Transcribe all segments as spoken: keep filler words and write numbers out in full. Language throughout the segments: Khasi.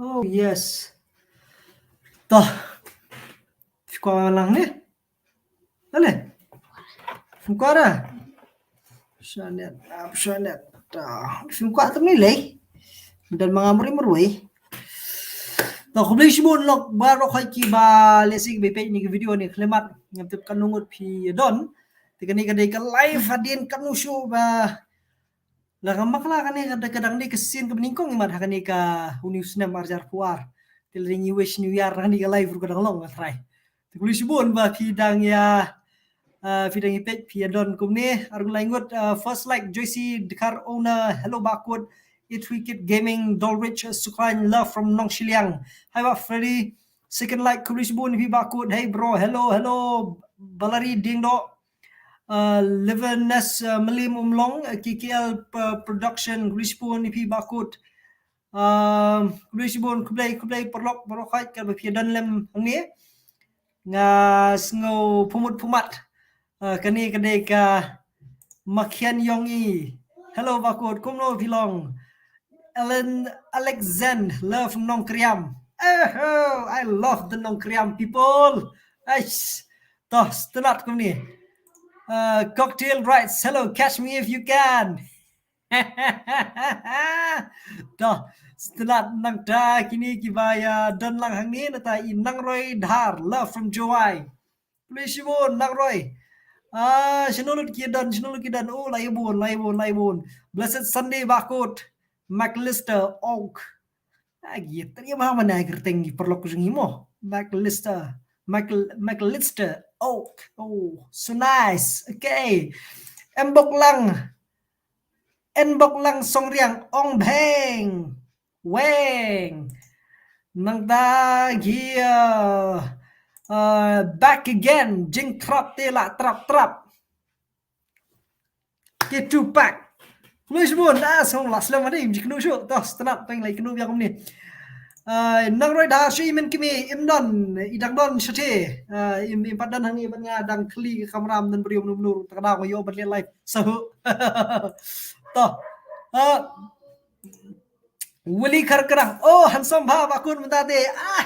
Oh yes. Toh. Phi kwah lang ne? Ale. Phi kwah ra? Shanet, ah, shanet. Toh. Phi kwah tu ni lei. Dan manga mri mrui. Toh, khublei shibun lok baroh hoi ki ba leh sik ba peit ïa kane ka video ne khlem mat. Ngam tip katno ngut phi don. Te kane ka dei ka live hadien katno shuh ba la ka mak la kane ka, ka dang dei ka sien ka banyngkong imat ha kane ka une u snem ar hajar arphew ar. Te la dei ngi wish New Year ha kane ka live ruh ka dang long nga trai. Te khublei shibun ba phi dang ïa, ah, phi dang ïa peit phi ïa don kumne ar ngut lai ngut, ah, first like Joyce Dkhar owner, hello Bakut, It Wicked Gaming, Dolrich, uh, Sukrain, love from Nongshiliang. Hi Bak Freddy, second like khublei shibun phi Bakut, hey bro, hello, hello, Balari Dingdo, uh, Livernes, uh, Malim Umlong, uh, K K L, uh, Production, khublei shibun ïa phi Bakut. Um, khublei shibun, khublei, khublei paralok, paralok hoi, kaba phi don lem hangne. Nga sngew pumut pumat. Uh, kane ka dei ka Makhian Yong I. Hello, Bakut, kumno phi long? Ellen Alexander, love Nongkriam. Oh, I love the Nongkriam people. Eish. Toh, sngewtynnat kumne. Uh, Cocktail Rights, hello, catch me if you can. Toh, sngewtynnat nangta kine kiba ïa don lang hangne nangta i Nangroi Dhar, love from Jowai. Khublei shibun Nangroi. Ah, shano lut ki don, shano lut ki don. Oh, lai bun, lai bun, lai bun. Blessed Sunday Bakut. McLister Oak. Agi, tadi apa mana kyrteng ki paralok jong i mo? McLister. Michael, McLister Oak. Oh, so nice. Okay. Mbok Lang. Mbok Lang Songriang Ong Beng. Weng. Nangta ki, uh, uh, back again. Jing trap te la trap trap. Ki Tupac. Khublei shibun, ah, song la slem ani, im jiknu shu. Toh, sngewtynnat tang lai knu biang kumne. Ah, Nangroi Dhar shu imen kmie, im don, i dang don shatei. Ah, im, im pat don hangne ban nga dang kli ka kamra mynta briew mnu mnu, ta ka daw nga ïoh ban leh live. Sahu. Toh. Ah, Willy Kharkrang. Oh, handsome bha Bakut mynta te. Ah,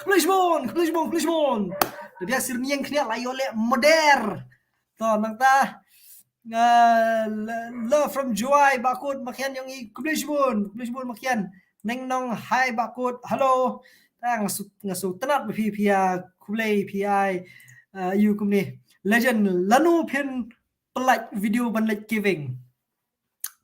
khublei shibun, khublei shibun, khublei shibun. Da biang sir niang khniat la ïoh leh moder. Toh, nangta. Ah, lo-, love from Jowai, Bakut, Makhian Yong I, khublei shibun, khublei shibun Makhian. Neng Nong, hi Bakut, hello. Ah, nga shu, nga sngewtynnat ba phi, phi ïa khublei, phi ai, ah, ïa kumne. Legend, lano phin pynlait video ban leit caving.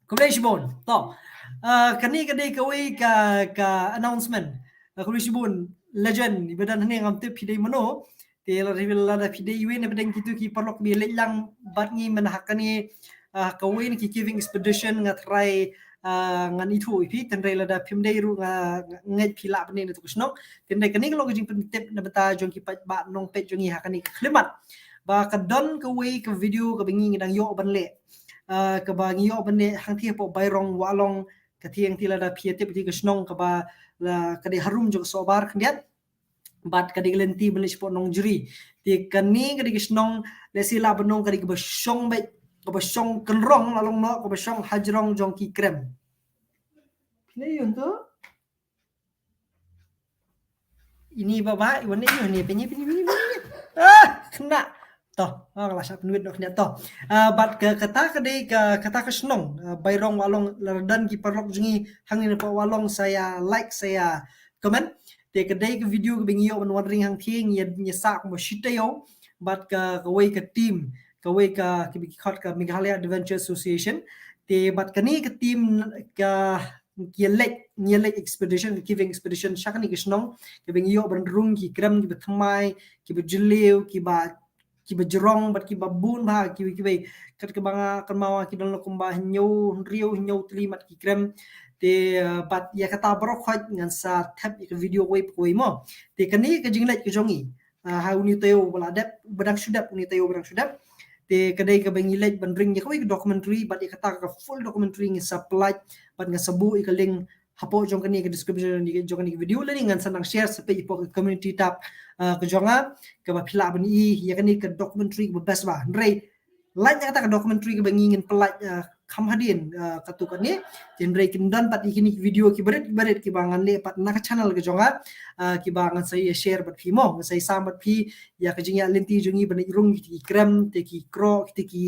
Khublei shibun. Toh. Ah, kane ka dei kawei ka, ka announcement. Ah, khublei shibun Legend, iba don hangne ngam tip phi dei mano. Te lada, lada phi dei iwei na pdeng kitu ki paralok ba leit lang bad ngi mynta ha kane, ah, kawei na ki caving expedition nga trai, ah, ngan ithuh ïa phi, hynrei lada phim dei ruh nga, nga ngeit phi lah ban leit na tu ka shnong. Hynrei kane ka long ka jingpyntip na bynta jong ki paidbah nongpeit jong ngi ha kane ka khyllipmat. Ba ka don kawei ka video kaba ngi ngi dang ïoh ban leh. Ah, kaba ngi ïoh ban leh hangtei hapoh Bairong Wahlong, ka tieng te lada phi ïa tip te ka shnong kaba la ka dei harum jong ka Sohbar khyndiat. Bad ka dei ka lynti ban leit shapoh Nongjri. Te kane ka dei ka shnong, lehse lah ban ong ka dei kaba shong beit, kaba shong kynrong la long noh, kaba shong hajrong jong ki krem. Phi la ïoh to? Ini baba, i wan ini, ini, ini, ini, ini, ini. Ah, kena. Toh, ah, la shah pynwit noh kena toh. Ah, bad ka, kata ka dei ka, kata ka shnong, ah, Bairong Wahlong, lada don ki paralok jong ngi hangne na Wahlong, sa ïa like, sa ïa comment. Te ka dei ka video kaba ngi ïoh ban wan ring hangtei, ngi ïa, ngi ïa sah kumba shi taïew bad ka, kawei ka team, kawei ka, kiba ki khot ka Meghalaya Adventure Association. Te bad kane ka team ka, ngi ïa leit, ngi ïa leit expedition, ka caving expedition sha kane ka shnong, kaba ngi ïoh ban rung ki krem kiba thymmai, kiba jylliew, kiba, kiba jrong bad kiba bun bha, kiba, kiba kat kaba nga kynmaw ki don la kumba hynñiew, hynriew, hynñiew tylli mat ki krem. Te, eh, bad ïa kata baroh khoit ngan sa thep ïa ka video kawei pa kawei mo. Te kane ka jingleit ka jong ngi. Ah, ha une u taïew ba la dep, ba dang shu dep, une u taïew ba dang shu dep. Te ka dei kaba ngi leit ban ring ïa kawei ka documentary, bad ïa kata ka full documentary ngi sa pynlait, bad nga sa buh ïa ka link hapoh jong kane ka description jong kane ka video, lane ngan sa nang share sa peit hapoh ka community tab, ah, ka jong nga, kaba phi lah ban ïohi ïa kane ka documentary kaba best bha. Hynrei lait ïa kata ka documentary kaba ngi ngin pynlait, ah, kham hadien, ah, katto katne. Te hynrei kin don pat ïa kine ki video ki barit barit kiba ngan leh pat na ka channel ka jong nga, ah, kiba ngan sa ïa share bad phi mo, ngan sa ïa sam bad phi ïa ka jingïaid lynti jong ngi ban ïa rung kiti ki krem, te ki kro, kiti ki,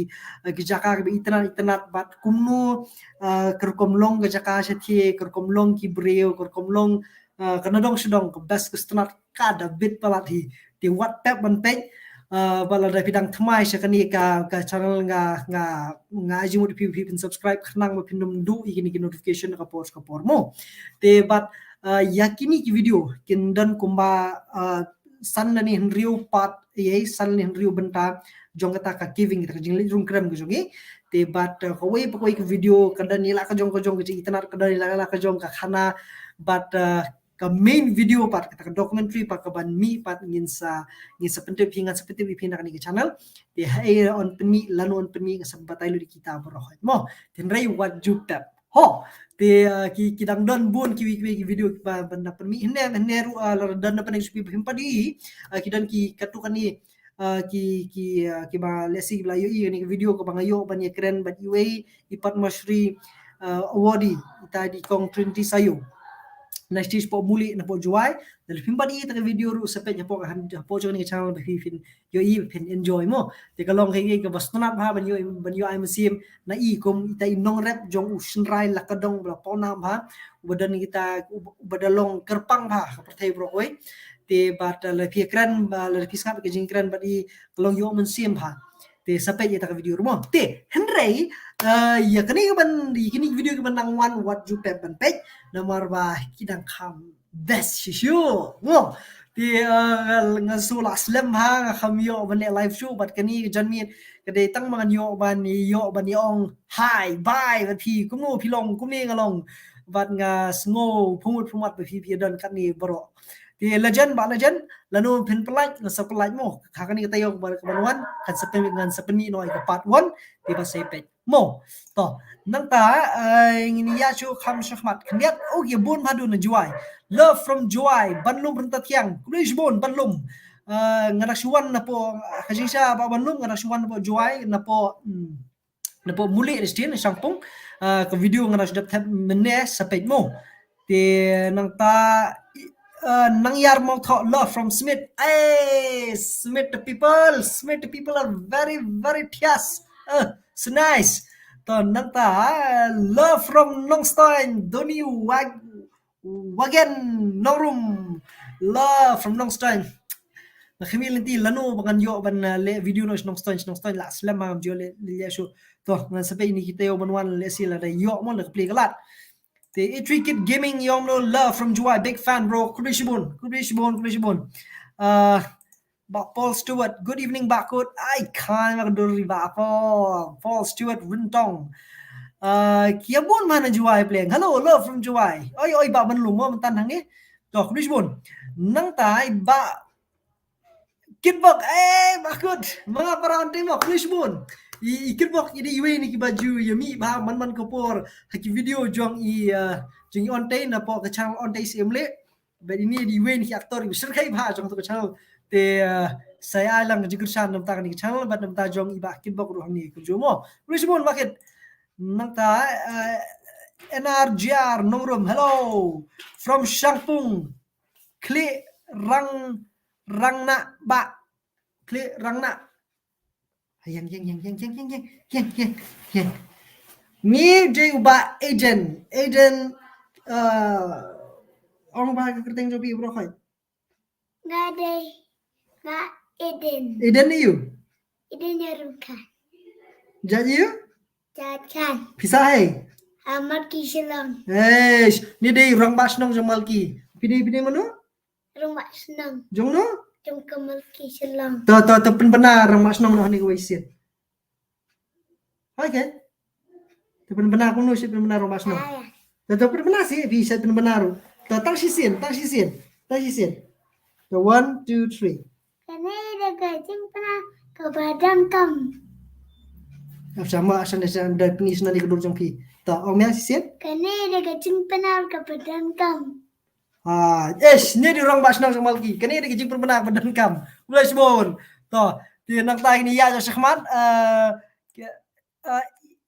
ah, ki jaka kiba itynnad itynnad bad kumno, ah, ka rukom long ka jaka shathie, ka rukom long ki briew, ka rukom long, ah, ka nadong shadong, ka best ka sngewtynnat, ka da bit palat hi. Te wat pep ban peit, ah, ba lada phi dang thymmai sha kane ka, ka channel nga, nga, nga ai jingmut phi, phi phin subscribe khnang ba phin ym duh ïa kine ki notification ka por ka por mo. Te bad, ah, ïa kine ki video kin don kumba, ah, san lane hynriew part, ïa san lane hynriew bynta jong kata ka caving, kata ka jingleit rung krem ka jong ngi. Te bad, ah, kawei pa kawei ka video ka don ïa la ka jong ka jong ka jingitynnad, ka don ïa la ka jong ka khana, bad, ah, ka main video pat, kata ka documentary pat, kaban mih pat ngin sa, ngin sa pyntip ïa phi, ngan sa pyntip ïa phi na kane ka channel. Te haei yn pynmih, lano yn pynmih, ngan sa batai lut ïa kita baroh mo. Te hynrei wat ju pep. Ho, te, ah, ki, ki dang don bun kiwei kiwei ki video kiba, ban da pynmih. Hynne, hynne ruh, ah, lada don na pyneng shuh phi, phin pat ïohi, ah, ki don ki katto katne, ah, ki, ki, ah, kiba lehse kiba la ïohi ïa kane ka video kaba nga ïoh ban ïakren bad iwei i Padma Shri, ah, awardee, ita i Kong Trinity Sayo. Na stage hapoh Mulieh, na hapoh Jowai. Lada phim pat ïohi ïa kata ka video ruh sa peit hapoh, hapoh jong kane ka channel ba phi phin ïohi, phin enjoy mo. Te ka long kaei kaei kaba sngewtynnat bha ban ïoh, ban ïoh ai mynsiem na i kum ita i nongrep jong u shynrai Lakadong ba la pawnam bha, uba don kita, uba, uba da long kyrpang bha ha ka pyrthei baroh kawei. Te bad, ah, lada phi kren, ba lada phi sngap ka jingkren bad i, ka long ïoh mynsiem bha. Te sa peit ïa kata ka video ruh mo. Te hynrei, ah, ïa kane kaban, ïa kine ki video kiban nang wan wat ju pep ban peit, namar ba ki dang kham best shisha mo. Te, ah, nga, nga sngew la slem ha, nga kham ïoh ban leh live show bad kane ka janmiet ka dei tang ba ngan ïoh ban, ïoh ban ïa ong hi bye bad phi, kumno phi long, kumne nga long. Bad nga sngew phungmut phungmat ba phi phi don katne baroh. Te legend, Bah Legend, lano phin pyllait, ngan sa pyllait mo. Ha kane ka taïew kaban wan, kan sa pynmih, ngan sa pynmih noh ïa ka part one, te ba sa ïa peit mo. To, nangta, eh, ngin ïa shu kham shakhmat khyndiat. Oh, ïa bun bha duna Jowai. Love from Jowai, Banlum Ryntathiang. Khublei shibun Banlum. Eh, nga da shu wan napoh, eh, ka jingshisha Bah Banlum, nga da shu wan napoh Jowai, napoh, hmm, napoh Mulieh Dustin, Shangpung. Eh, ka video nga da shu dep thep mynne, sa peit mo. Te nangta, eh, Nangïar Mawthoh, love from Smit. Hey, Smit the people. Smit the people are very, very thias. Eh, so nice. To nangta, eh, love from Nongstoiñ, Doni Wag-, Wagen Nongrum. Love from Nongstoiñ. Nga khmih lynti lano ba ngan ïoh ban, eh, leh video noh sha Nongstoiñ, sha Nongstoiñ la slem ma ngam ju leh, leh shuh. To, ngan sa peit ïa kita ïoh ban wan lehse lada ïoh mo la ka plie ka lad. Te Itri Kid Gaming, ïoh mo, love from Jowai, big fan bro. Khublei shibun, khublei shibun, khublei shibun. Ah, Bah Paul Stewart, good evening Bah Kut. Ai khan ma ka dur ri Bah Paul, Paul Stewart Ryntong. Ah, ki ïa bun ma na Jowai pleng. Hello, love from Jowai. Oi, oi, Bah Banlum mo mynta hangne. To, khublei shibun. Nangta i Bah Kitbok, eh, Bah Kut. Ma nga para on time, khublei shibun. I, i Kitbok i dei iwei na kiba ju ïa mih bha man man ka por ha ki video jong i, eh, jong i Ontei napoh ka channel Ontei Syiemlieh. Bad ine i dei iwei na ki actor iba shyrkhei bha jong kato ka channel. Te, eh, sa ïa ai lang ka jingkyrshan na bynta kane ka channel bad na bynta jong i Bah Kitbok ruh hangne, kumjuh mo. Khublei shibun Bah Kit. Nangta, eh, N R G R Nongrum, hello. From Shangpung. Khlieh Rang, Rangna Bah. Khlieh Rangna. Ïeng, ïeng, ïeng. Ngi dei u Bah Eden. Eden, eh, ong ba ka kyrteng jong phi baroh khoit. Nga dei Bah Eden. Eden aïu? Eden Yarumkhan. Jait aïu? Jaiñtia. Phi sah hei? Ha Malki Shillong. Eish, ngi dei rangbah shnong jong Malki. Phi dei, phi dei mano? Rangbah shnong. Jong no? Jong ka Malki Shillong. To, to, to pynbna rangbah shnong noh hangne kawei sien. Okay. To pynbna kumno sien, pynbna rangbah shnong. Ah, ïa. To, to pynbna sien, phi sien pynbna ruh. To tang shisien, tang shisien, tang shisien. To one, two, three. Kane dei ka jingpynbna kaba donkam. Ap sama asan dei san dei pynbna sien na ka dur jong phi. To ong mih shisien. Kane dei ka jingpynbna kaba donkam. Ah, eish, ne dei rangbah shnong jong Malki. Kane dei ka jingpynbna ba donkam. Khublei shibun. To, te nangta ngin ïa shakhmat, eh, ke, eh,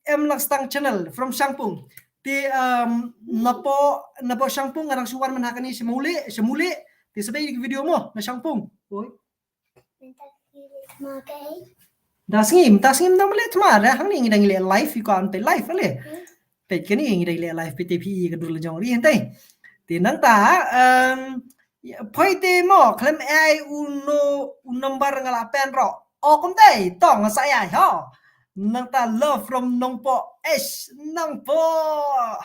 M Lakstang channel from Shangpung. Te, um, napoh, napoh Shangpung nga dang shu wan mynta kane sha Mawleh, sha Mawleh. Te sa peit ïa ki video mo na Shangpung. Oi. Mynta sngi, mynta sngi mynta Mawleh tma da hangne ngi dang leh live, ïa ka an peit live ale. Peit kane ngi dang leh live peit te phi i ka dur la jong ri hynte. Te nangta, um, poi te mo khlem ai u no, u number nga la pen ro. O kumte, to nga sa ai ho. Nangta love from Nongpoh. Eish, Nongpoh.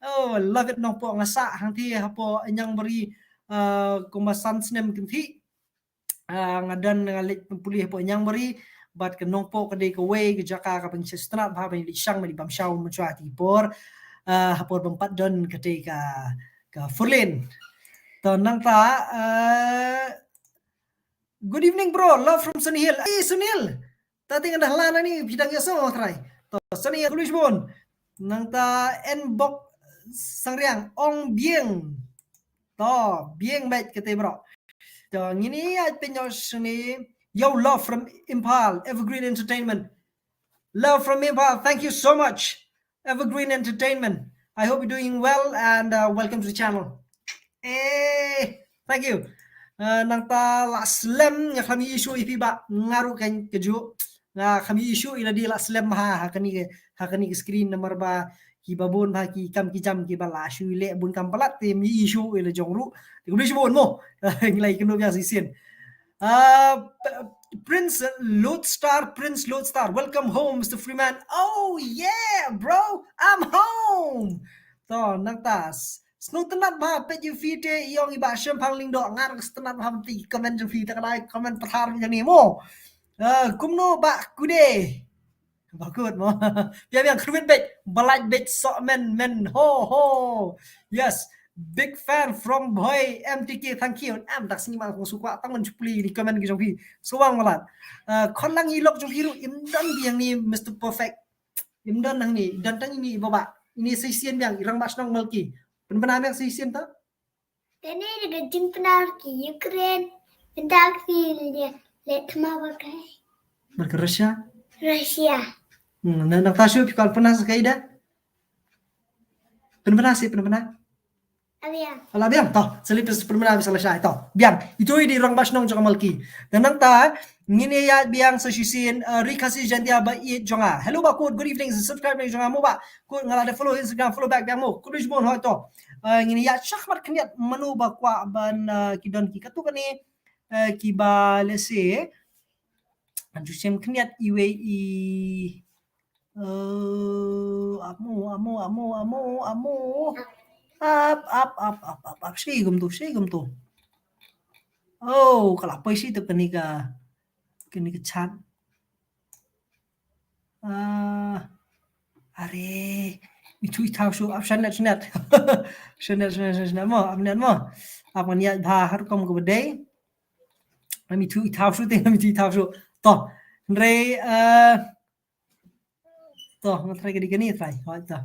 Oh, love it Nongpoh, nga sah hangte hapoh Injong Bari, uh, kumba san snem kynthih. Ah, nga don nga leit pule hapoh Injong Bari, bad ka Nongpoh ka dei kawei ka jaka kaba ngi sngewtynnat bha ban leit shang ban leit bam shaw mynshuwa te por. Ah, ha por ban pat don kata ka, ka four lane. To nangta, ah, good evening bro, love from Sunny Hill. Hey Sunny Hill. Ta te nga dah lan ni phi dang ïa sngewthuh trai. To Sunny Hill, khublei shibun. Nangta N Bok Sangriang, ong biang. To, biang bad kata bro. To, ngin ïa pynïoh shane. Yo, love from Imphal, Evergreen Entertainment. Love from Imphal. Thank you so much, Evergreen Entertainment. I hope you're doing well and, uh, welcome to the channel. Eh, thank you. Uh, nangta la slem nga khlem ïohi shuh ïa phi ba nga ruh kan kajuh. Nga khlem ïohi shuh ïa lade la slem ha, ha kane ka, ha kane ka screen namar ba kiba bun ba ki kam ki jam kiba la shu leh bun kam palat te ym ïohi shuh ïa la jong ruh. Te khublei shibun mo. Ngi la ïakynduh biang shisien. Ah, P-, Prince Lodestar, Prince Lodestar. Welcome home, Mister Freeman. Oh yeah, bro, I'm home. To, nangta sngewtynnat bha peit ïa phi te ïong i Bah Shemphang Lyngdoh, nga ruh sngewtynnat bha peit comment jong phi, ta ka dei comment pathar jong ni mo. Ah, kumno Bah Kude? Bakut mo. Pia biang kyrwit beit, balait beit, sok men men ho ho. Yes. Big fan from boy M T K, thank you. Am dak sini ma kong sukwa tang man chupli ni comment ki jong phi. Sowang malat. Ah, khon lang i lok jong phi ruh im don biang ni Mister Perfect. Im don nang ni, don tang ini i baba. Ini shisien biang i Rangbah Shnong Malki. Pynbna biang shisien ta. Kane da ka jingpynah ki Ukraine, pyndah ki le, le thma ba kai. Ba ka Russia? Russia. Hmm, na, nangta shu phi kwah pynbna sa kai da? Pynbna si, pynbna. Abiang. Ala biang, to, seli pynbna sa la shai, to. Biang, itu i dei Rangbah Shnong jong ka Malki. Dan nangta, ngin ïa biang sa shisien, uh, Ri Khasi Jaintia ba ïeit jong nga. Hello Bah Kut, good evening, subscribe jong nga mo Bah Kut, nga la da follow Instagram, follow back biang mo. Khublei shibun hoi to. Uh, ngin ïa shakhmat khyndiat mano ba kwah ban, uh, ki don ki katto katne, uh, kiba lehse. An ju shem khyndiat iwei i, uh, amo, amo, amo, amo, amo. Ap, ap, ap, ap, ap, ap. Shi kumto, shi kumto. Oh, ka la poi shi te kane ka, kane ka chat. Ah, are, itu i thaw shu, ap shanet, shanet. Shanet, shanet, shanet, shanet mo, ap net mo. Ap ngan ïa bha har kom ka ba dei. Am itu i thaw shu te, am itu i thaw shu. To, hynrei, eh, to, nga try ka dei kane, try. Hoi, to.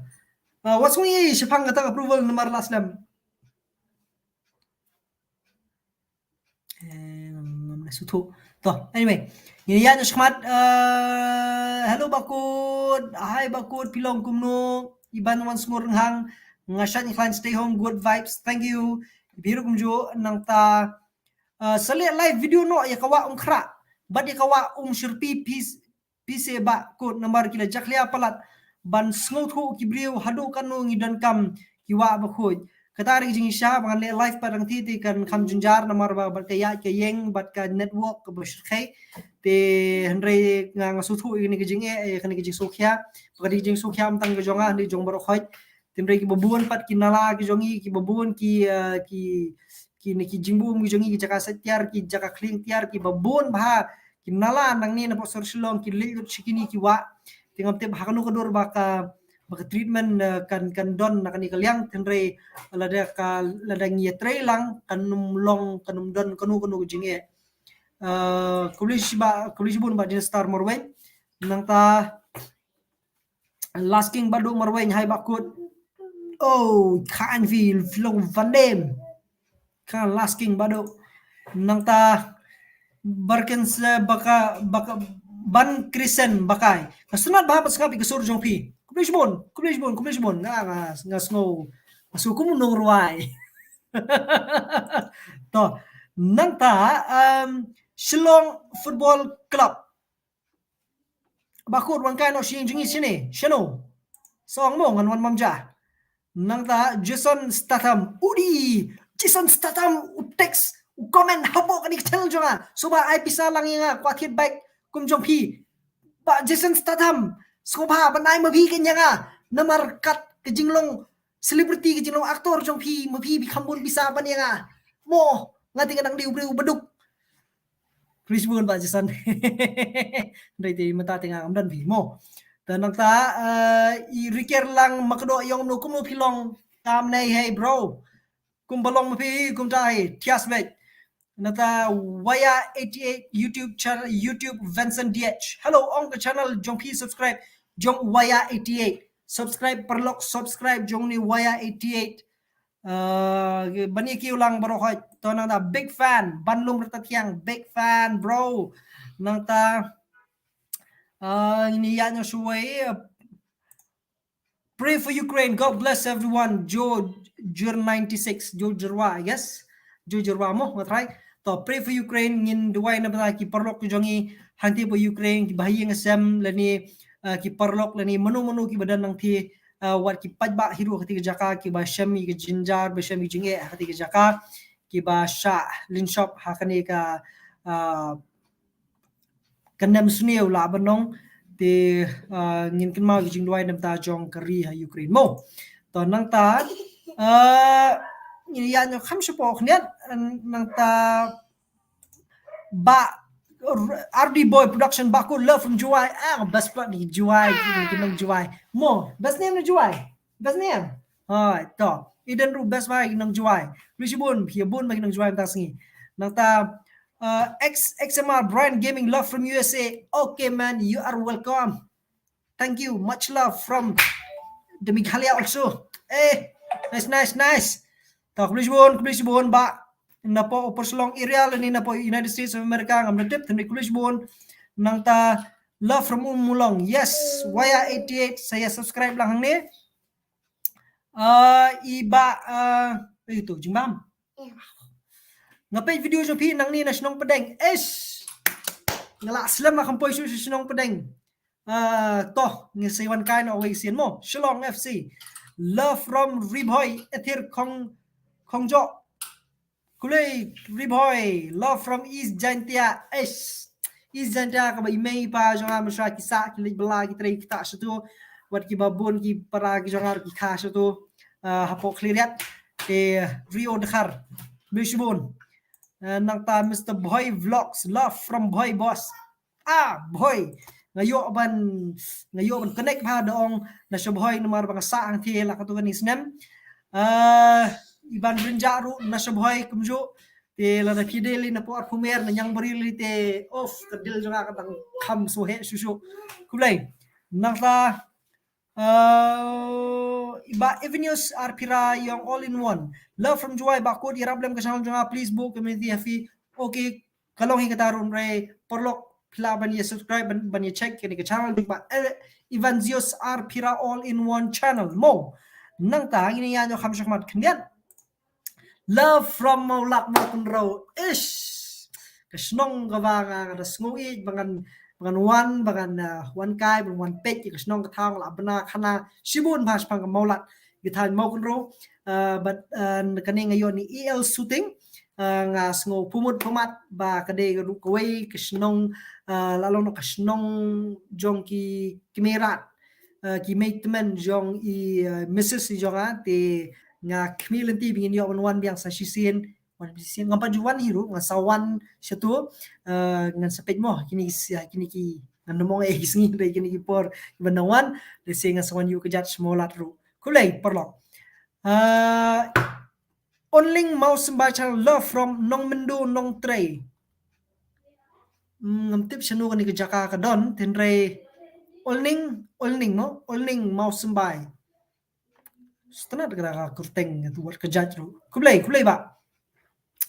Ah, wat sngewthuh, Shemphang kata approval namar la slem. Eh, ngam, ngam leh sngewthuh. To, anyway. Ngin ïa shakhmat, eh, hello Bah Kut. Hi Bah Kut, phi long kumno? Iban wan sngur nghang. Nga shait nga khlaiñ stay home, good vibes. Thank you. Phi ruh kumjuh nangta, eh, sa leh live video noh ïa ka wah Umkhrah. Bad ïa ka wah Umshyrpi, phi phi se Bah Kut namar ki la jakhlia palat ban sngewthuh ki briew haduh katno ngi donkam ki wah ba khuid. Kata re ka jingshisha ba ngan leh live pat rangti te kan kham jynjar namar ba bad ka ïaid ka ïeng bad ka network kaba shyrkhei. Te hynrei nga, nga sngewthuh ïa kane ka jingeh, ïa kane ka jingsngewkhia. Ba ka dei ka jingsngewkhia ym tang ka jong nga, hynrei jong baroh khoit. Te hynrei kiba bun pat ki nala ki jong ngi, kiba bun ki, eh, ki, ki ne ki jingbum ki jong ngi, ki jaka sait tiar, ki jaka khlieng tiar, kiba bun bha, ki nala nangne na Pawsor Shillong, ki leit lut sha kine ki wah. Te ngam tip ha kano ka dur ba ka, ba ka treatment, eh, kan, kan don na kane ka liang, te hynrei lada ka, lada ngi ïatrei lang, kan ym long, kan ym don kano kano ka jingeh. Eh, khublei shibun, khublei shibun Bah Dinstar Marwein. Nangta Lasking Badu Marwein, hi Bah Kut. Oh, khan phi, phi long Van Dam. Khan Lasking Badu. Nangta Barkens, eh, baka, baka, Ban Krisen Bakai. Ka sngap bha, ba sngap ïa ka sur jong phi. Khublei shibun, khublei shibun, khublei shibun. Nga, nga, nga sngew, nga sngew kum u nongrwai. To, nangta, um, Shillong Football Club. Ba kut wan kai noh sha ïing jong ngi shane, shano? Song mo ngan wan mam ja. Nangta Jason Statham, udi, Jason Statham, u text, u comment hapoh kane ka channel jong nga. Sngewbha ai pisa lang ïa nga, kwah thied bike kum jong phi. Bah Jason Statham, sngewbha ban ai ma phi kane ïa nga. Namar kat ka jinglong celebrity, ka jinglong actor jong phi, ma phi phi kham bun pisa ban ïa nga. Mo, nga te nga dang dei u briew baduk. Khublei shibun Bah Jason. Hynrei te mynta te nga ngam don phi mo. Te nangta, eh, i Riker Lang Makdo ïong no kumno phi long tam nei, hey bro. Kum ba long ma phi kumta hi, thias beit. Nangta Waya eighty-eight YouTube channel, YouTube Vincent D H. Hello, ong ka channel jong phi subscribe jong Waya eighty-eight. Subscribe paralok, subscribe jong ni Waya eighty-eight. Uh, ban ïa kiew lang baroh hoi. To nangta big fan, Ban Lum Rta Thiang, big fan bro. Nangta, uh, ini ya nyo shuwei, uh, pray for Ukraine, God bless everyone. Jo Jur ninety-six, Jo Jurwa, I guess. Jo Jurwa mo, nga try. To pray for Ukraine, ngin duwai na bynta ki paralok ki jong ngi hangtei ba Ukraine, ki ba ha ïing ha sem lane, uh, ki paralok lane mano mano ki ba don nangtei, uh, wat ki paidbah hi ruh ha katei ka jaka, ki ba shem ïa ka jynjar, ba shem ïa ka jingeh ha katei ka jaka, ki ba shah lynshop ha kane ka, uh, ka nemsniew lah ban ong, te, uh, ngin kynmaw ïa ka jingduwai na bynta jong ka ri ha Ukraine mo. To nangta, uh, ngin ïa nyo kham shapoh khyndiat, nangta Bah R D Boy Production, Bah Kut, love from Jowai. Ah, best part ni Jowai, ki nong Jowai. Mo, best name na Jowai. Best name. Hai, to. Eden ruh best bha ki nong Jowai. Khublei shibun, ïa bun bha ki nong Jowai mynta sngi. Nangta, uh, X, X M R Brian Gaming, love from U S A. Okay man, you are welcome. Thank you. Much love from the Meghalaya also. Eh, nice, nice, nice. To khublei shibun, khublei shibun bah. Napoh Upper Shillong area lane napoh United States of America ngam da tip, te khublei shibun. Nangta love from Ummulong. Yes, Waya eighty-eight, sa ïa subscribe lang hangne. Uh, i bah, uh, eh, tu jingbam. Nga peit video jong phi nangne na shnong Pdeng. Eish. Nga la slem ma kham poi shuh sha shnong Pdeng. Uh, to, ngi sa wan kai na wei sien mo. Shillong F C. Love from Ri Bhoi, Ethir Khong, Khongjo. Khublei Ri Bhoi, love from East Jaintia. Eish. East Jaintia kaba i mei i pa jong nga mynshwa ki sah ki leit bylla ki trei ki tah shatu. Wat ki ba bun ki para ki jong nga ki kha shatu. Uh, hapoh Khliehriat. Te Rio Dkhar. Khublei shibun. Uh, nangta Mister Bhoi Vlogs, love from Bhoi boss. Ah, Bhoi. Nga ïoh ban, nga ïoh ban connect bha da ong na sha Bhoi namar ba nga sah hangtei la katto katne snem. Uh, i Ban Rynjah ruh na sha Bhoi kumjuh. Te lada phi dei lei napoh Arphumer, Nanyang Bari lei te, of, ka dil jong nga ka dang kham sngewheh shuh shuh. Khublei. Nangta, uh, i bah Evenius Arphira ïong all in one. Love from Jowai, Bah Kut, ïarap lem ka channel jong nga, please, book community happy. Okay, ka long hi kata ruh, hynrei paralok phi lah ban ïa subscribe, ban, ban ïa check kane ka channel jong bah, eh, Evanzios Arphira all in one channel mo. Nangta ngin ïa nyo kham shakhmat khyndiat. Love from Mawlad Mawkynrew. Ish. Ka shnong kaba nga, nga da sngew ïeit ba ngan, ba ngan wan, ba ngan, uh, wan kai, ba ngan wan peit ïa ka shnong ka thaw, nga la bna khana shibun bha shaphang ka Mawlad. Ka thaw Mawkynrew, uh, bad, uh, kane nga ïoh ni E L Shooting, uh, nga sngew pumut pumat ba ka dei ruh kawei ka shnong, uh, la long noh ka shnong jong ki kmie rat, uh, ki mei tymmen jong i, uh, missus i jong nga, te nga khmih lynti ba ngin ïoh ban wan biang sa shisien, wan biang shisien, ngam pat ju wan hi ruh, ngan sa wan shatu, uh, ngan sa peit mo, kine ki, kine ki, ngan nym ong eh ki sngi, hynrei kine ki por, ban wan, lehse ngan sa wan ïuh kjat sha Mawlad ruh. Khublei, paralok. Uh, Onling Mawsymbai channel, love from Nongmyndu Nongtrei. Hmm, ngam tip shano kane ka jaka ka don, hynrei Onling, Onling mo, Onling Mawsymbai. Sngewtynnat ka da ka kyrteng, ka tu wat ka jait ruh. Khublei, khublei bah.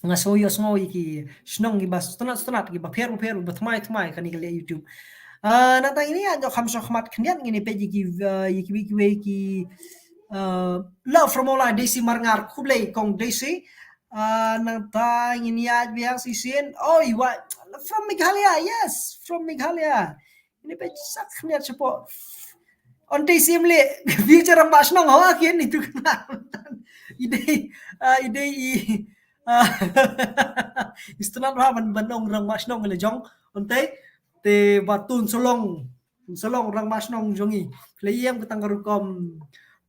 Nga sngew ïohsngew ïa ki shnong kiba sngewtynnat sngewtynnat, kiba pher ba pher, ba thymmai thymmai kane ka leh YouTube. Ah, nangta ngin ïa, ïa kham sha khmat khyndiat ngin ïa peit ïa ki, ah, ïa kiwei kiwei ki, ah, love from Mawlai, Daisy Marngar, khublei kong Daisy. Ah, nangta ngin ïa biang shisien. Oh, you are from Meghalaya. Yes, from Meghalaya. Ngin ïa peit sa khyndiat shapoh. Onte Simli, future rangbah shnong, hawa kin itu kena. I dei, ah, i dei i, ah, i sngewtynnat bha ban, ban ong rangbah shnong la jong. Onte, te ba tun shalong, shalong rangbah shnong jong i. Phi la ïohi em, ka tang ka rukom,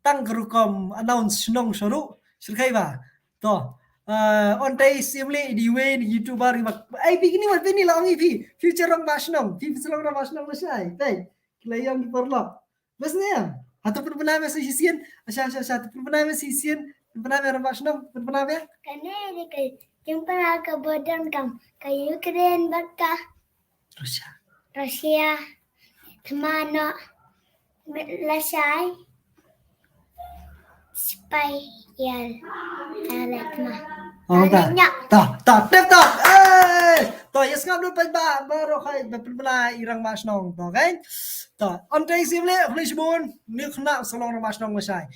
tang ka rukom announce shnong sha ruh, syrkhei ba. To, ah, Onte Simli, i dei iwei na ki YouTuber, i ba, ai, phi kini, phi ni la ong i phi, future rangbah shnong, phi shalong rangbah shnong lashai, peit. Ki la ïohi ki paralok. Bas ne em? Hato pynbna me sa shisien? Asha, asha, asha, hato pynbna me sa shisien? Pynbna me rangbah shnong, pynbna me? Kane dei ka jingpynbna kaba donkam ka Ukraine bad ka Russia. Russia. Thma noh lashai. Spy ïal. Tara thma. Oh, ta. Tara nya. Ta, ta, tip top. Eh! To, ïa sngap lut peit ba, baroh khoit ba pynbna i rangbah shnong. To, kan? To, Onte Simli, khublei shibun. Ni khynnah shalong rangbah shnong lashai.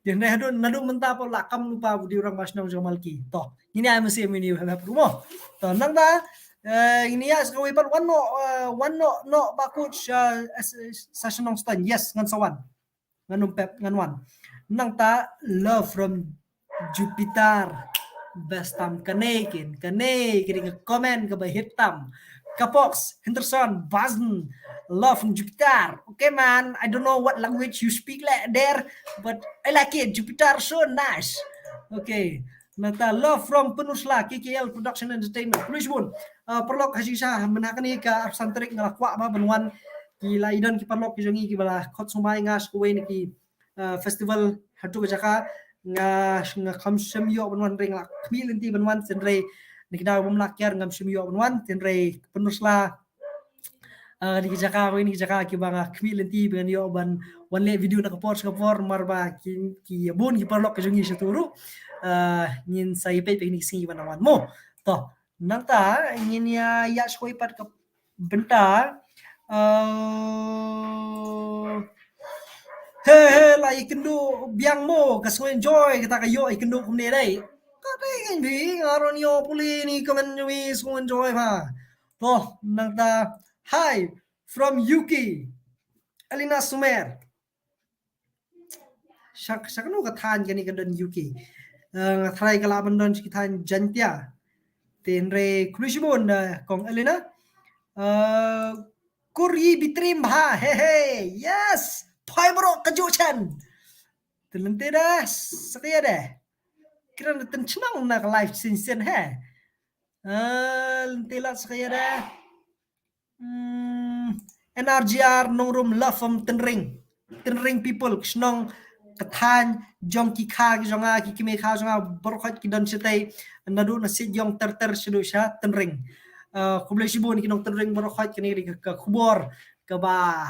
Te hynrei haduh naduh mynta pat la kam lypa u dei u rangbah shnong jong Malki. To, ngin ïa mynsiem ïa une u hep hep ruh mo. To, nangta, eh, ngin ïa sa kawei pat Wan Noh, eh, Wan Noh, Noh Bakut, eh, sa shnong Stan. Yes, ngan sa wan. Ngan ym pep, ngan wan. Nangta, love from Jupiter. Best tam kane kin, kane kin ka comment kaba hit tam. Kapox, Henderson, Bazn, love from Jupiter. Okay man, I don't know what language you speak like there, but I like it. Jupiter so nice. Okay. Nangta love from Pynursla, K K L Production Entertainment. Khublei shibun. Ah, paralok, ha jingshisha mynta kane ka arphew san tarik nga la kwah ba ban wan, ki la ïadon ki paralok ki jong ngi kiba la khot sngewbha ïa nga sha kawei na ki, ah, festival ha tu ka jaka, nga, nga kham shym ïoh ban wan, hynrei nga la khmih lynti ban wan, hynrei na ki daw bym lah kiar ngam shym ïoh ban wan, hynrei Pynursla, ah, na ki jaka, kawei na ki jaka kiba nga khmih lynti ba ngan ïoh ban wan leh video na ka por sha ka por, namar ba ki, ki bun ki paralok ki jong ngi sha tu ruh. Ah, ngin sa ïa peit peit na ki sngi ban wan mo. To, nangta ngin ïa ïa sha kawei pat ka bynta. Ah, he, he, la ïakynduh biang mo, ka sngew enjoy kata ka ïoh ïakynduh kumne dei. Ka dei ngi, nga ruh ïoh pule ni, ka men jong ngi sngew enjoy bha. To, nangta, hi from U K, Elena Sumer. Sha, sha kano ka thaiñ kane ka don U K? Eh, nga tharai ka lah ban don sha ki thaiñ Jaiñtia. Te hynrei khublei shibun, eh, kong Elena. Eh, Kur ïa bitrim bha, he he, yes. Phai baroh ka juh chen. Te lynti da, sa kaei da. Kren da tyn chnong na ka live shin shin he. Ah, lynti la sa kaei da. Hmm, N R G R Nongrum, love from Tynring. Tynring people, ka shnong ka thaiñ jong ki kha ki jong nga, ki kmie kha jong nga baroh khoit ki don shatei, naduh na Siejong ter ter shaduh sha Tynring. Ah, khublei shibun ki nong Tynring baroh khoit, kane ka, ka khubor kaba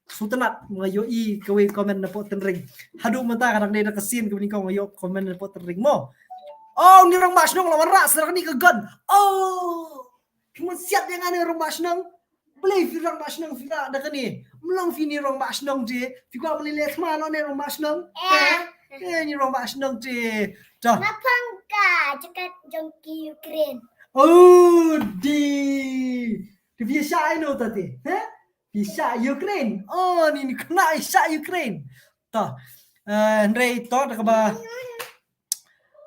sngewtynnat, nga ïohi kawei comment na poh Tynring. Haduh mynta ka dang dei da ka sien kaba nyngkong nga ïoh comment na poh Tynring mo. Oh, ni rangbah shnong la wanrah sa kane ka gun. Oh, ki mon siat ïa nga ni rangbah shnong. Balei phi rangbah shnong phi rah da kane? Mlong phi ni rangbah shnong te. Phi kwah ban leh thma noh ne rangbah shnong? Eh. Eh, ni rangbah shnong te. Dah. Mapang ka jakat jong ki Ukraine. Oh, di. Te phi shah ïa no ta te? He? Phi shah Ukraine. Oh, ni, ni khynnah shah Ukraine. To. Eh, hynrei to da kaba,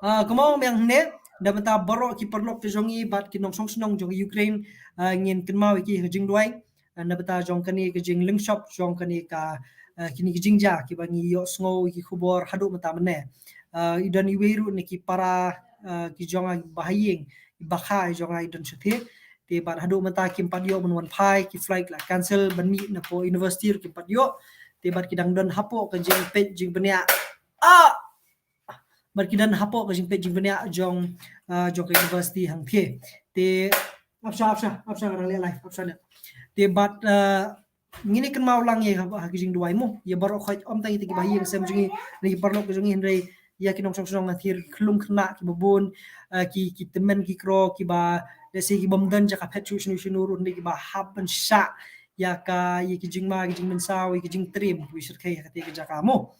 ah, kumno mynne, da bynta baroh ki paralok ki jong ngi bad ki nongshong shnong jong Ukraine, ah, ngin kynmaw ïa ki ha ka jingduwai. Ah, na bynta jong kane ka jinglynshop jong kane ka, ah, kine ki jingjia kiba ngi ïohsngew ïa ki khubor haduh mynta mynne. Ah, i don iwei ruh na ki para, ah, ki jong nga ba ha ïing, i bakha i jong nga i don shathie. Te bad haduh mynta kim pat ïoh ban wan phai, ki flight la cancel, ban mih na poh university ruh kim pat ïoh. Te bad ki dang don hapoh ka jingpeit jingbniah. Ah! Bad ki don hapoh ka jingpeit jingbniah jong, ah, jong ka university hangthie. Te ap sha, ap sha, ap sha, nga dang leh live, ap sha ne. Te bad, ah, ngin ïa kynmaw lang ïa ha, ha ki jingduwai mo. Ïa baroh khoit, ym tang ïa ki ba ha ïing sem jong ngi, na ki paralok ki jong ngi, hynrei ïa ki nongshong shnong, nga tip khyllung khynnah kiba bun, ah, ki, ki tymmen ki kro, kiba, let's say, ki bym don jaka phet shuh shano shano ruh, hynrei kiba hap ban shah ïa ka, ïa ki jingma, ki jingmynsaw, ïa ki jingtriem kiba shyrkhei ha kata ka jaka mo.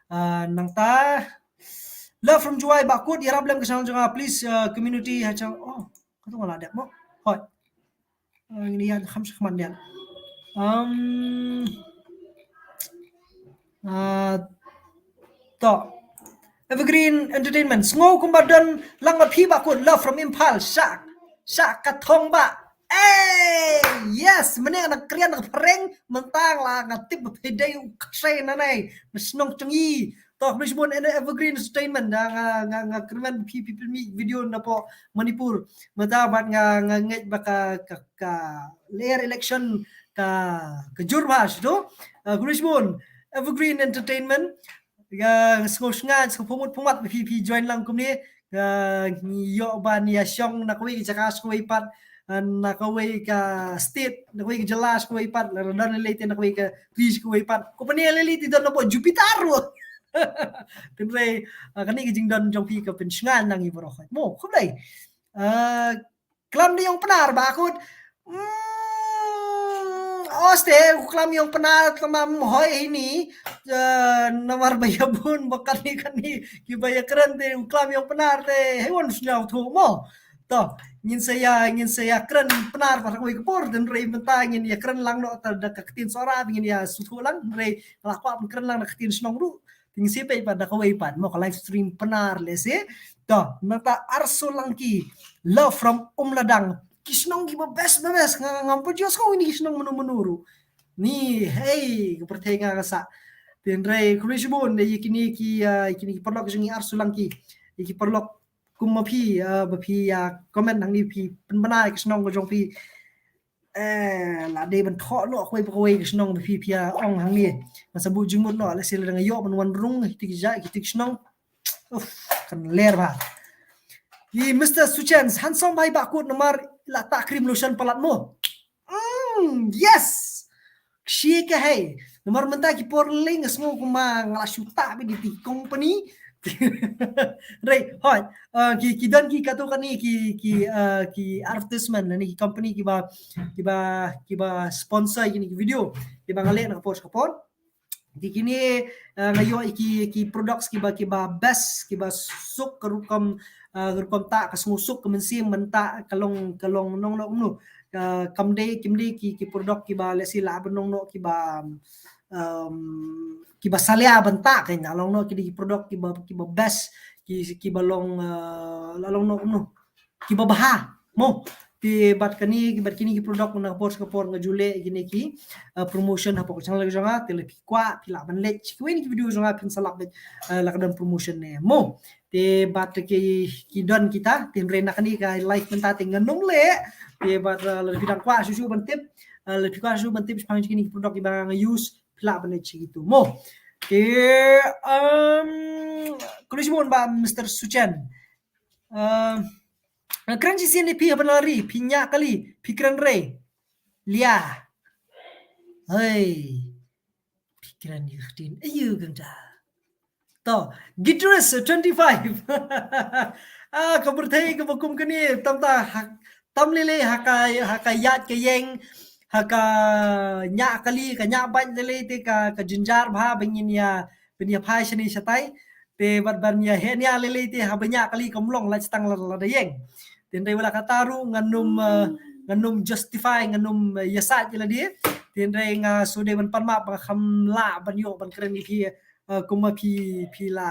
Ah, nangta, love from Jowai Bakut, ïarap lem ka channel jong nga, please, ah, community ha channel. Oh, katu nga la dep mo. Hoi. Ah, ngin ïa kham shakhmat ïa. Um, ah, to. Evergreen Entertainment. Sngew kumba don lang ma phi Bakut, love from Imphal. Shah, shah ka thong ba. Eh, yes, mane nga krian nga phareng, mynta la nga tip ba phi dei u ksai nanai na shnong Changi. To, khublei shibun Evergreen Entertainment, nga, nga, nga kyrmen phi, phi, phi, phi video na po Manipur. Mynta bad nga, nga ngeit ba ka, ka, ka lyer election ka, ka jur bha shuh to. Ah, khublei shibun Evergreen Entertainment. Nga sngew shngaiñ, sngew pynmut pynmat ba phi, phi join lang kumne. Nga ïoh ban ïa shong na kawei ka jaka sha kawei pat, ah, na kawei ka state, na kawei ka jylla sha kawei pat, la don lei te na kawei ka ri sha kawei pat. Ko pynïaid lei te don na po Jupiter ruh. Hynrei, ah, kane ka jingdon jong phi ka pynshngaiñ lang ïa baroh. Mo, khublei. Ah, klam da ïong Pnar Bakut. Hmm, oste, u klam ïong Pnar, klam hoi ini, eh, namar ba ïa bun ba kane kane kiba ïa kren te, u klam ïong Pnar te, hei wan sñiaw thu mo. To, ngin sa ïa, ngin sa ïa kren Pnar ba kawei ka por, hynrei mynta ngin ïa kren lang noh da ka ktien Sohra, ngin ïa sngewthuh lang, hynrei la kwah ban kren lang da ka ktien shnong ruh. Te ngin sa peit pat da kawei pat mo, ka live stream Pnar lehse. To, nangta Arsu Langki, love from Umladang. Ki shnong kiba best ba best, nga ngam pat ju sngew ini ki shnong mano mano ruh. Ni, hei, ka pyrthei nga ka sah. Hynrei khublei shibun ïa kine ki, ah, ïa kine ki paralok jong ngi Arsu Langki. Ïa ki paralok kum ma phi, ah, ba phi, ah, comment hangne phi pynbna ïa ki shnong ka jong phi. Eh, la dei ban thoh noh kawei pa kawei ka shnong ba phi phi ïa ong hangne. Nga sa buh jingmut noh, lehse lada nga ïoh ban wan rung kito ki jait, kito ki shnong. Uff, kan ler bha. I Mister Suchens, handsome bha i Bakut namar la tah cream lotion palat mo. Mm, yes. Shi ka hei. Namar mynta ki por lei nga sngew kumba nga la shu tah beit da ki company. Right, hoi. Uh, ki, ki don ki katu kane ki, ki, uh, ki advertisement lane ki company kiba, kiba, kiba sponsor kine ki video kiba nga leh na ka por sha ka por. Te kine, uh, nga ïoh ïa ki, ki products kiba, kiba best, kiba suk ka rukom, uh, ka rukom tah, ka sngewsuk ka mynsiem ban tah, ka long, ka long nongnoh kumno. Uh, kam dei, kim dei ki, ki product kiba lehse lah ban nongnoh kiba, um, kiba salia ban tah, ka long noh ki dei ki product kiba, kiba best, ki, kiba long, uh, lah long noh kumno, kiba bha mo. Te bad kane, bad kine ki product na ka por sha ka por nga ju leh kine ki, uh, promotion hapoh ka channel jong nga, te lada phi kwah phi lah ban leit sha kiwei na ki video jong nga phin sa lap beit, uh, la ka don promotion ne mo. Te bad ki, ki don kita, te hynrei na kane ka live mynta te ngan ym leh. Te bad, uh, lada phi dang kwah shuh shuh ban tip, uh, lada phi kwah shuh shuh ban tip shaphang kine ki product kiba nga use, phi lah ban leit sha kitu mo. Te, um, khublei shibun Bah Mister Suchen. Um, nga kren shisien ïa phi ha Banlari, phi ñiah kali, phi kren rei. Lia. Hei. Phi kren ïa ka ktien aïu kynta? To, Guitarist twenty-five. Ah, ka pyrthei kaba kum kane, tam ta ha, tam lei lei ha ka, ha ka ïaid ka ïeng, ha ka ñiah kali, ka ñiah bait lei lei te ka, ka jynjar bha ba ngin ïa, ba ngin ïa phai shane shatai. Te bad ban ïa heh nia lei lei te haba ñiah kali kam long, lait tang lada, lada ïeng. Te hynrei wat la katta ruh ngan ym, eh, ngan ym justify, ngan ym, eh, ïasaid ïa lade. Te hynrei nga shu dei ban pan map ba nga kham lah ban ïoh ban kren ïa phi, eh, kumba phi, phi la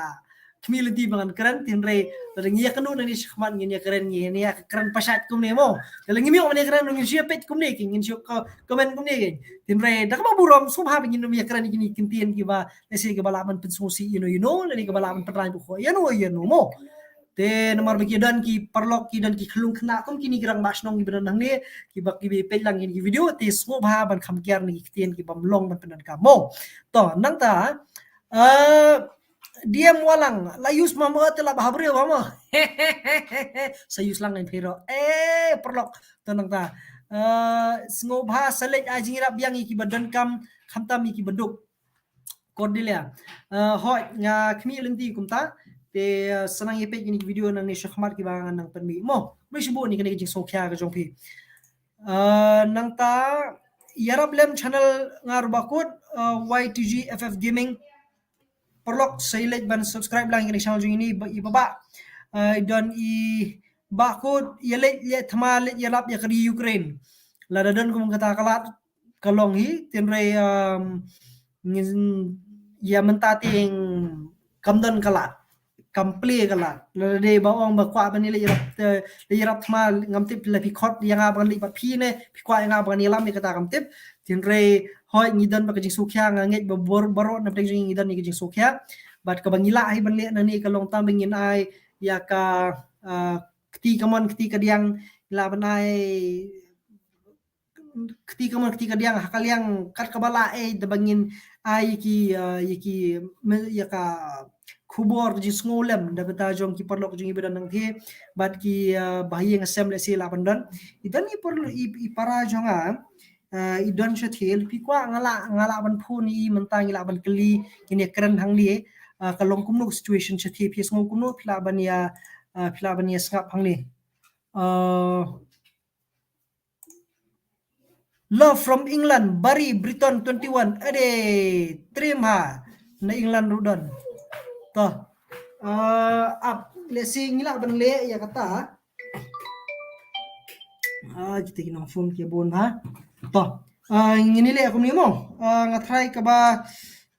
khmih lynti ba ngan kren. Te hynrei lada ngi ïakynduh nangne shakhmat ngin ïakren, ngin ïakren pashait kumne mo. Lada ngim ïoh ban ïakren ngin shu ïapeit kumne ki, ngin shu ko-, comment kumne ki. Te hynrei da kaba burom sngewbha ba ngin ym ïakren ïa kine ki ktien kiba lehse kiba lah ban pynsngewsih ïano ïano, lane kiba lah ban pynrai buh ïano ïano mo. Te namar ba ki don ki paralok, ki don ki khyllung khynnah kum kine ki rangbah shnong kiba don hangne, kiba, kiba peit lang kine ki video, te sngewbha ban kham kiar na ki ktien kiba ym long ban pyndonkam mo. To, nangta, eh, D M Walang, la use ma mo te la bha briew ma mo. Sa use lang ngan phi ruh. Eh, paralok, to nangta. Eh, sngewbha sa leit ai jingïarap biang ïa kiba donkam, khamtam ïa kiba duk. Cordelia. Eh, hooid, nga khmih lynti kumta. Te, eh, sa nang ïa peit kine ki video nangne shakhmat kiba ngan nang pynmih mo. Khublei shibun ïa kane ka jingsngewkhia ka jong phi. Eh, nangta, ïarap lem channel nga ruh bakut, uh, Y T G F F Gaming. Paralok sa ïa leit ban subscribe lang ïa kane ka channel jong ngi ba i ba ba. Uh, i don i bakut ïa leit ïa thma leit ïarap ïa ka ri Ukraine. Lada don kum kata ka lad ka long hi, tynrai, um, ngin ïa mynta te kam don ka lad, kam plie ka lad. Lada dei ba ong ba kwah ban ïa leit ïarap, eh, leit ïarap thma, ngam tip la phi khot ïa nga ban leit bad phi ne phi kwah ïa nga ban ïalam ïa kata kam tip. Tynrai hooid ngi don bad ka jingsngewkhia, nga ngeit ba bor-, baroh na pdeng jong ngi ngi don ïa ka jingsngewkhia. Bad kaba ngi lah hi ban leh nangne ka long tang ba ngin ai ïa ka, ah, kti kamon kti kadiang, ngi lah ban ai kti kamon kti kadiang ha ka liang kat kaba lah, eh, da ba ngin ai ïa ki, ah, ïa ki me-, ïa ka khubor jingsngewlem da bynta jong ki paralok jong ngi ba don nangtei bad ki, ah, bahaïing hasem lehse lah ban don. I don i par-, i, i para jong nga, ah, i don shatei, phi kwah nga lah, nga lah ban phone ïa i mynta ngi lah ban kylli, ngin ïa kren hangne, ah, ka long kumno situation shatei, phi sngew kumno phi lah ban ïa, ah, phi lah ban ïa sngap hangne. Ah, Love from England, Barry Britton twenty-one. Ade, trim ha. Na England ruh don. To. Ah, ap, lehse ngi lah ban leh ïa kata. Ah, kita ki nong phone ki bun ha. To. Ah, ngin ïa leh kumne mo. Ah, nga try kaba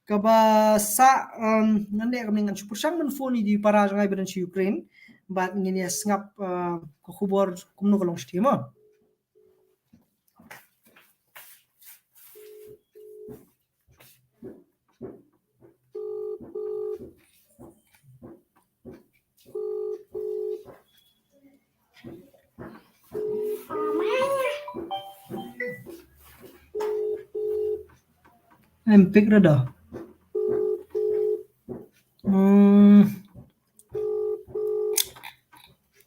kaba sah, um, ngan leh kumne ngan shu pyrshang ban phone ïa i para jong nga ba don sha Ukraine. Bad ngin ïa sngap, uh, ka khubor kumno ka long shatei mo. Em pick ra da. Hmm.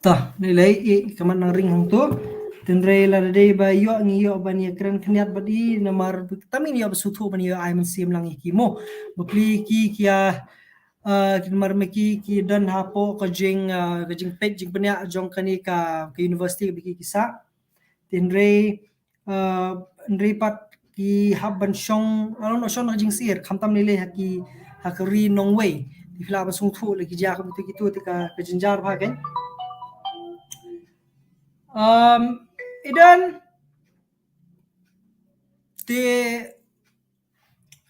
To, lei lei i ka mat nang ring hangto. Tynrai lada dei ba ïoh ngi ïoh ban ïa kren khyndiat bad i namar tang ngin ïoh ba sngewthuh ban ïa ai mynsiem lang ïa ki mo. Bapli ki ki ïa, ah, ki namar ma ki ki don hapoh ka jing, ah, ka jingpeit jingpynïaid jong kane ka, ka university ba ki ki sah. Tynrai, ah, hynrei pat ki hap ban shong, ah, noh shong ha ka jingsyier, khamtam lei lei ha ki, ha ka ri nongwei. Te phi lah ban sngewthuh lei ki jia kumto kito te ka, ka jynjar bha kein. Um, i don te,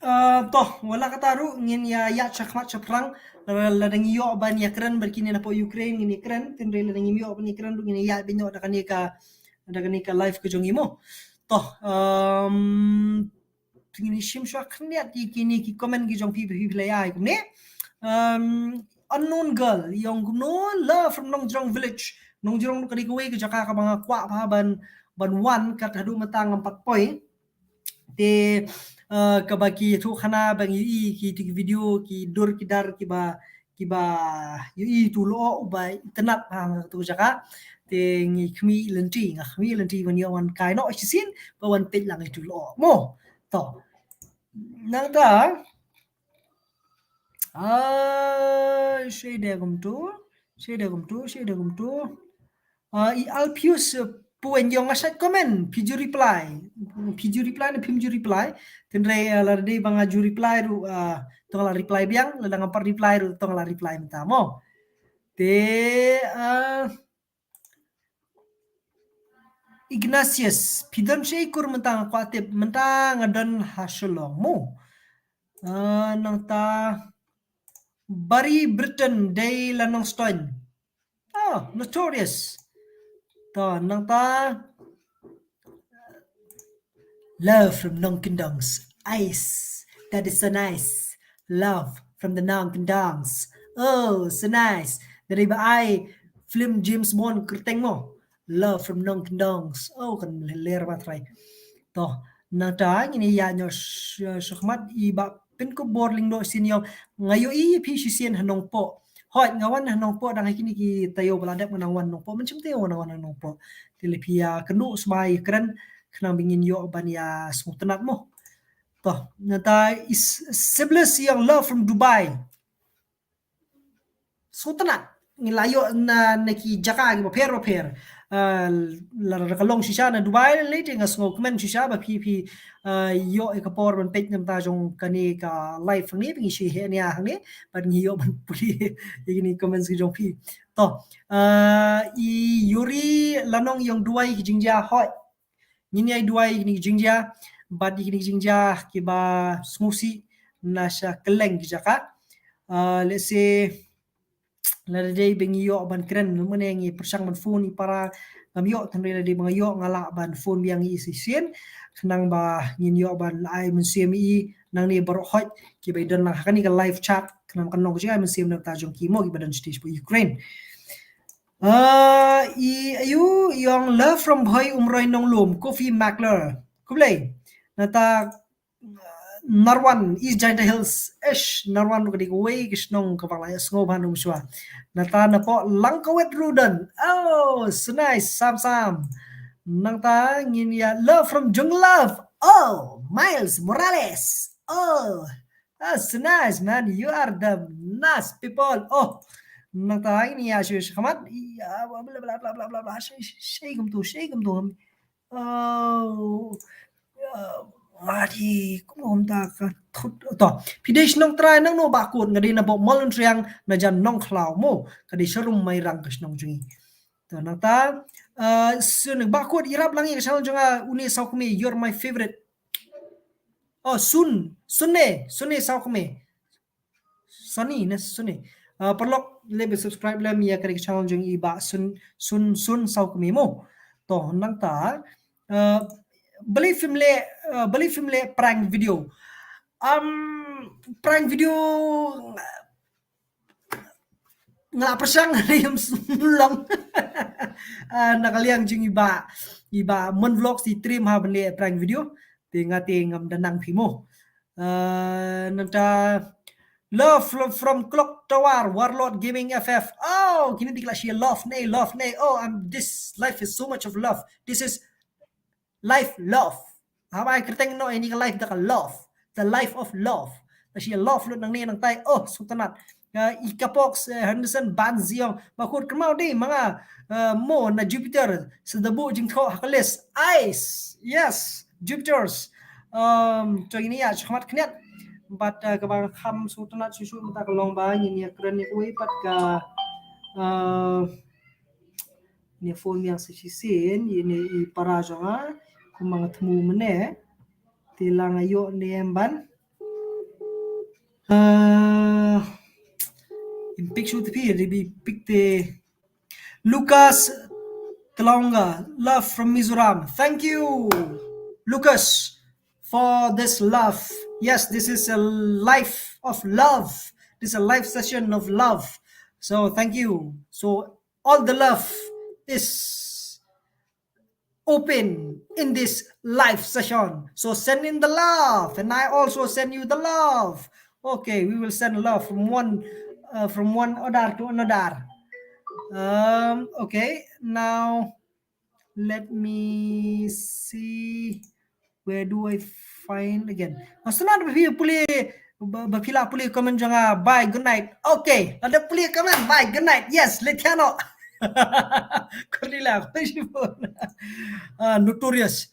ah, to, wat la kata ruh ngin ïa ïaid shakhmat shaphrang, la, lada ngi ïoh ban ïa kren bad kine napoh Ukraine ngin ïa kren, tynrai lada ngim ïoh ban ïa kren ruh ngin ïa ïaid beit noh da kane ka, da kane ka live ka jong ngi mo. To, um, ngin ïa shim shuwa khyndiat ïa kine ki comment ki jong phi, phi, phi la ïa ai kumne. Um, unknown girl, i ong kumno, love from Nongjrong village. Nongjrong ruh ka dei kawei ka jaka kaba nga kwah bha ban, ban wan kat haduh mynta ngam pat poi. Te, uh, kaba ki ïathuh khana ba ngi ïohi kito ki video ki dur ki dar kiba, kiba ïohi tu lyoh uba itynnad ha kato ka jaka. Te ngi khmih lynti, nga khmih lynti ban ïoh wan kai noh shisien ba wan peit lang ïa tu lyoh mo. To. Nangta, ah, shaei da kumto, shaei da kumto, shaei da kumto. Ah, i Alpius, eh, Puwen ïong nga shait comment, phi ju reply. Phi ju reply ne phim ju reply. Tynrai, ah, lada dei ba nga ju reply ruh, ah, to nga la reply biang, lada ngam pat reply ruh to nga la reply mynta mo. Te, ah, Ignatius, phi don shaei kur mynta nga kwah tip, mynta nga don ha Shillong mo. Ah, nangta Barry Britton dei la Nongstoiñ. Oh, notorious. To, nangta. Love from Nongkyndongs. Ice. That is so nice. Love from the Nongkyndongs. Oh, so nice. Dari ba ai film James Bond kyrteng mo. Love from Nongkyndongs. Oh, kan ler ba trai. To, nangta ngin ïa noh sh-, shakhmat i ba Pynkupbor Lyngdoh shin ïong, nga ïohi ïa phi shisien ha Nongpoh. Hooid, nga wan ha Nongpoh dang ha kine ki taïew ba la dep nga nang wan Nongpoh, mynshem taïew nga nang wan ha Nongpoh. Te lei phi ïa kynduh sbai ïa kren, khnang ba ngin ïoh ban ïa sngewtynnad mo. To, nangta i Sibless ïong, love from Dubai. Sngewtynnad, ngi la ïoh na, na ki jaka kiba pher ba pher. Ah, la, la ka long shisha na Dubai lei te nga sngewkmen shisha ba phi phi, ah, ïoh ïa ka por ban peit namar jong kane ka live hangne, ba ngi shu heh nia hangne, bad ngi ïoh ban pule ïa kine comments ki jong phi. To, ah, i Yuri Lanong ïong duwai ki jingjia hoi. Ngin ïai duwai ïa kine ki jingjia, bad ïa kine ki jingjia kiba sngewsih na sha kylleng ki jaka. Ah, let's say, lada dei ba ngi ïoh ban kren, mynne ngi pyrshang ban phone i para ngam ïoh, tang lada dei ba nga ïoh nga lah ban phone biang i shisien, khnang ba ngin ïoh ban ai mynsiem i nangne baroh hoi kiba i don lang ha kane ka live chat, khnang kan long ka jingai mynsiem na bynta jong ki mo kiba don sha state sha Ukraine. Ah, i ayu ïong love from Bhoi Umroi Nonglum, Coffee Makler. Khublei. Nata Narwan, East Jaintia Hills, eish, Narwan ruh ka dei kawei ka shnong kaba nga la ïohsngew bha ym shwa. Nata napoh Langkawet ruh don. Oh, so nice, Sam Sam. Nangta ngin ïa love from Jung Love. Oh, Miles Morales. Oh, that's so nice, man. You are the nice people. Oh, nangta ngin ïa shu shakhmat. Ïa, bla bla bla bla bla bla. Shei, shei, shei kumtu, shei kumtu. Oh, adi, kumno kumta ka thut. To, phi dei shnong trai nangno Bah Kut? Nga dei na Bok Mawlynrhiang, na jan Nongkhlaw mo. Ka dei sharum Mairang ka shnong jong ngi. To, nangta, eh, syn Bah Kut, ïarap lang ïa ka channel jong nga, Une Sawkmie, you're my favorite. Oh, Sun, Sunne, Sunne Sawkmie. Sunny, ne, Sunny. Uh, paralok, leh ban subscribe lem ïa ka channel jong i Bah Sun, Sun, Sun Sawkmie mo. To, nangta, uh, balei phim leh, uh, balei phim leh prank video? Um, prank video, nga la pyrshang, ym long. Uh, na ka liang jong i Bah, i Bah Mon Vlogs i triem ha ban leh prank video. Te nga te ngam da nang phi mo. Uh, nangta, love from, from Clock Tower, Warlord Gaming F F. Oh, kine dei ki la share love ne, love ne. Oh, I'm, this life is so much of love. This is life love. Haba kyrteng noh ïa kane ka live da ka love. The life of love. La share love lut nangne nangtai. Oh, sngewtynnat. Uh, i Kapox, uh, Henderson Ban Ziong. Bah Kut, kynmaw dei ma nga, uh, mo na Jupiter. Sa da buh jingthoh ha ka list. Ice. Yes. Jupiters. Um, to ngin ïa shakhmat khyndiat. Bad, uh, kaba kham sngewtynnat shuh shuh mynta ka long ba ngin ïa kren ïa kawei pat ka, uh, ne phone ïa sa shisien, ïa ne i para jong nga, kumba nga thmu mynne. Te la nga ïoh ne em ban. Uh, in picture te phi, ribi pic te. Lucas Tlonga, love from Mizoram. Thank you, Lucas, for this love. Yes, this is a life of love. This is a live session of love. So thank you. So all the love is open in this live session. So send in the love, and I also send you the love. Okay, we will send love from one, uh, from one other to another. Um, okay, now let me see. Where do I find again? Nga sngewtynnat ba phi pule, ba, ba phi la pule comment jong nga. Bye, good night. Okay, lada pule comment, bye, good night. Yes, Letiano. Cornelia, uh, Notorious.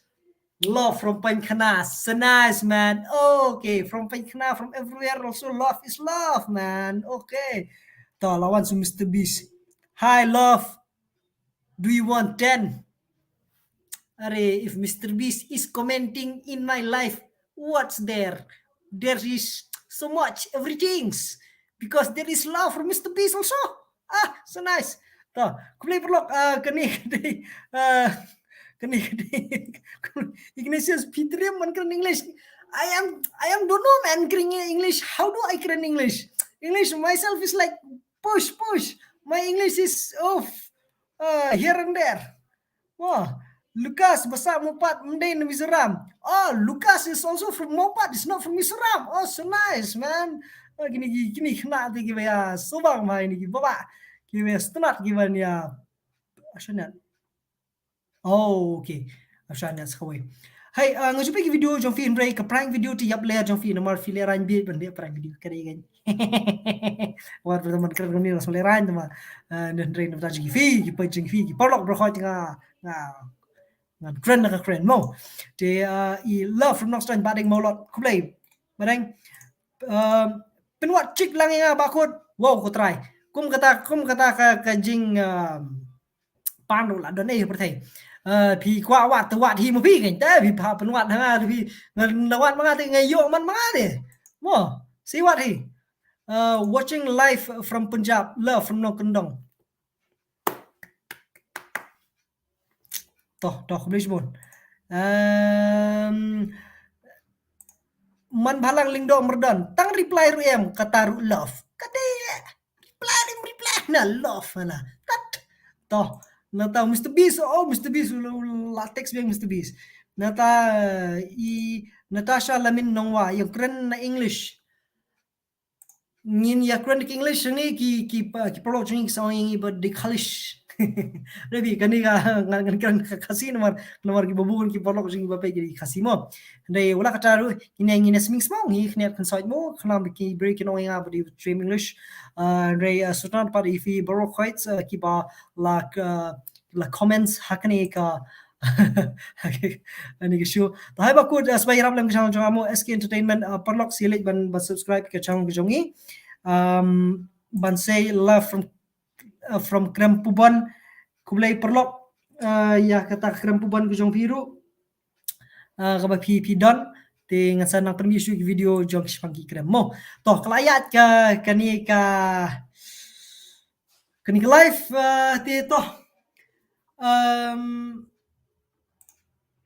Love from Painkhyna. So nice, man. Okay, from Painkhyna, from everywhere also, love is love, man. Okay. To, la wan sha u Mister Beast. Hi, love. Do you want ten? Are, if Mister Beast is commenting in my live, what's there? There is so much, everything's. Because there is love for Mister Beast also. Ah, so nice. To, khublei paralok, ah, kane, kane, ah, kane, kane, Ignatius Petrium man kren English. I am, I am don't know, man, kren English. How do I kren English? English myself is like push, push. My English is, oh, uh, here and there. Wah, Lucas, basa Mopat, mdei na Mizoram. Oh, Lucas is also from Mopat, it's not from Mizoram. Oh, so nice, man. Oh, kine, kine, kine khynnah te kiba ïa, sngewbha ma kine kiba, kiba ïa sngewtynnat kiba ïa. Ashanet. Oh, okay. Ashanet sa kawei. Hey, uh, nga ju peit ki video jong phi hynrei ka prank video te ïap ler jong phi namar phi lehrain beit ban leh prank video ka dei kan. Wat ba man kren kumne la shu lehrain namar, uh, hynrei namar jong phi, ki peit jong phi, ki paralok baroh khoit nga, nga, ngan kren na ka kren mo. Te, uh, i Love from Nongstoiñ, Bah Deng Mawlot, khublei Bah Deng. Um, pynwad chik lang ïa nga Bah Kut. Wow, ko trai. Kum kata, kum kata ka, ka jing, um, pan ruh la don ei pyrthei. Uh, phi kwah wad te wad hi mo phi kan. Te phi pha pynwad ha nga te phi ngan wad ma nga te nga ïoh man ma nga te. Mo, si wad hi. Uh, watching live from Punjab, Love from Nongkyndong. Toh, toh, khublei shibun. Um, Man Bhalang Lyngdoh Myrdon. Tang reply ruh em, kata ruh Love. Kata reply, reply na Love na. Tat. Toh, nata Mister Beast, oh, Mister Beast, la text biang Mister Beast. Nata, i, Natasha Lamin Nongwa, ïa kren na English. Ngin ïa kren ki English ni ki, ki, pa, ki paralok jong ngi ki sa ong ïa ngi ba dei Khalish. Rebi kane ka ngan, ngan kren ka Khasi namar, namar ki babun ki paralok jong ngi ba peit ki dei Khasi mo. Hynrei wala kata ruh ngin ïa, ngin ïa smingsmong, ngi khniat khynsoit mo, khnang ba ki briew kin ong ïa nga ba dei trim English. Uh, hynrei, uh, sngewtynnat pat ïa phi baroh khoit, uh, kiba la, uh, la comments ha kane ka Ani ka show. Te hai Bah Kut, uh, sbai rap lem ka channel jong nga mo, S K Entertainment, uh, paralok sa leit ban, ban subscribe ka channel ka jong ngi. Um, ban sei Love from, uh, from Krempubon. Khublei paralok, uh, ïa kata Krempubon ka jong phi ruh. Uh, kaba phi, phi don. Te ngan sa nang pynmih shuh ki video jong ki shipang ki krem mo. Toh, ka la ïaid ka, kane ka Kane ka live, uh, te toh. Um,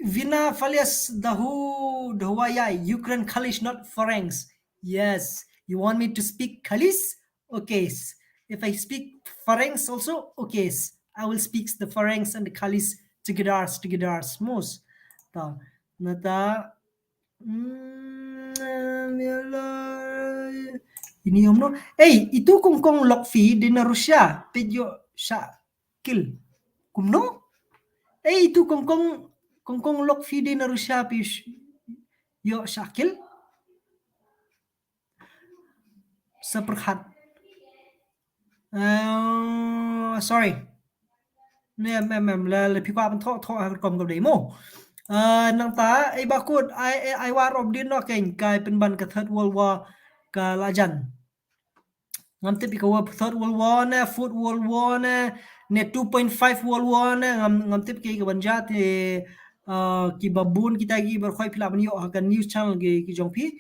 Vina Falias Dahu, Dahuaya, Ukraine Khalish, not Farangs. Yes. You want me to speak Khalish? Okay. If I speak Farangs also, okay. I will speak the Farangs and the Khalish together, together, most. Ta, nata, Mm, ini om no. Ei, itu kongkong lok fi di na Rusia, peit ïoh shah kil. Kumno? Ei, itu kongkong, kongkong lok fi di na Rusia peit ïoh shah kil. Sa pyrkhat. Uh, sorry. Ne, em, em, em, la, la phi kwah ban thoh, thoh ha rukom ka dei mo. Uh, nangta, ei Bah Kut, ai, ai, ai war of din no keng, kai pynban ka Third World War ka la jan. Ngam tip ïa ka Third World War ne, Fourth World War ne, ne two point five World War ne, ngam, ngam tip ïa ka ban jia te, uh, ki babun kita ki bar khoi phi lah ban ïoh ha ka news channel ki, ki jong phi,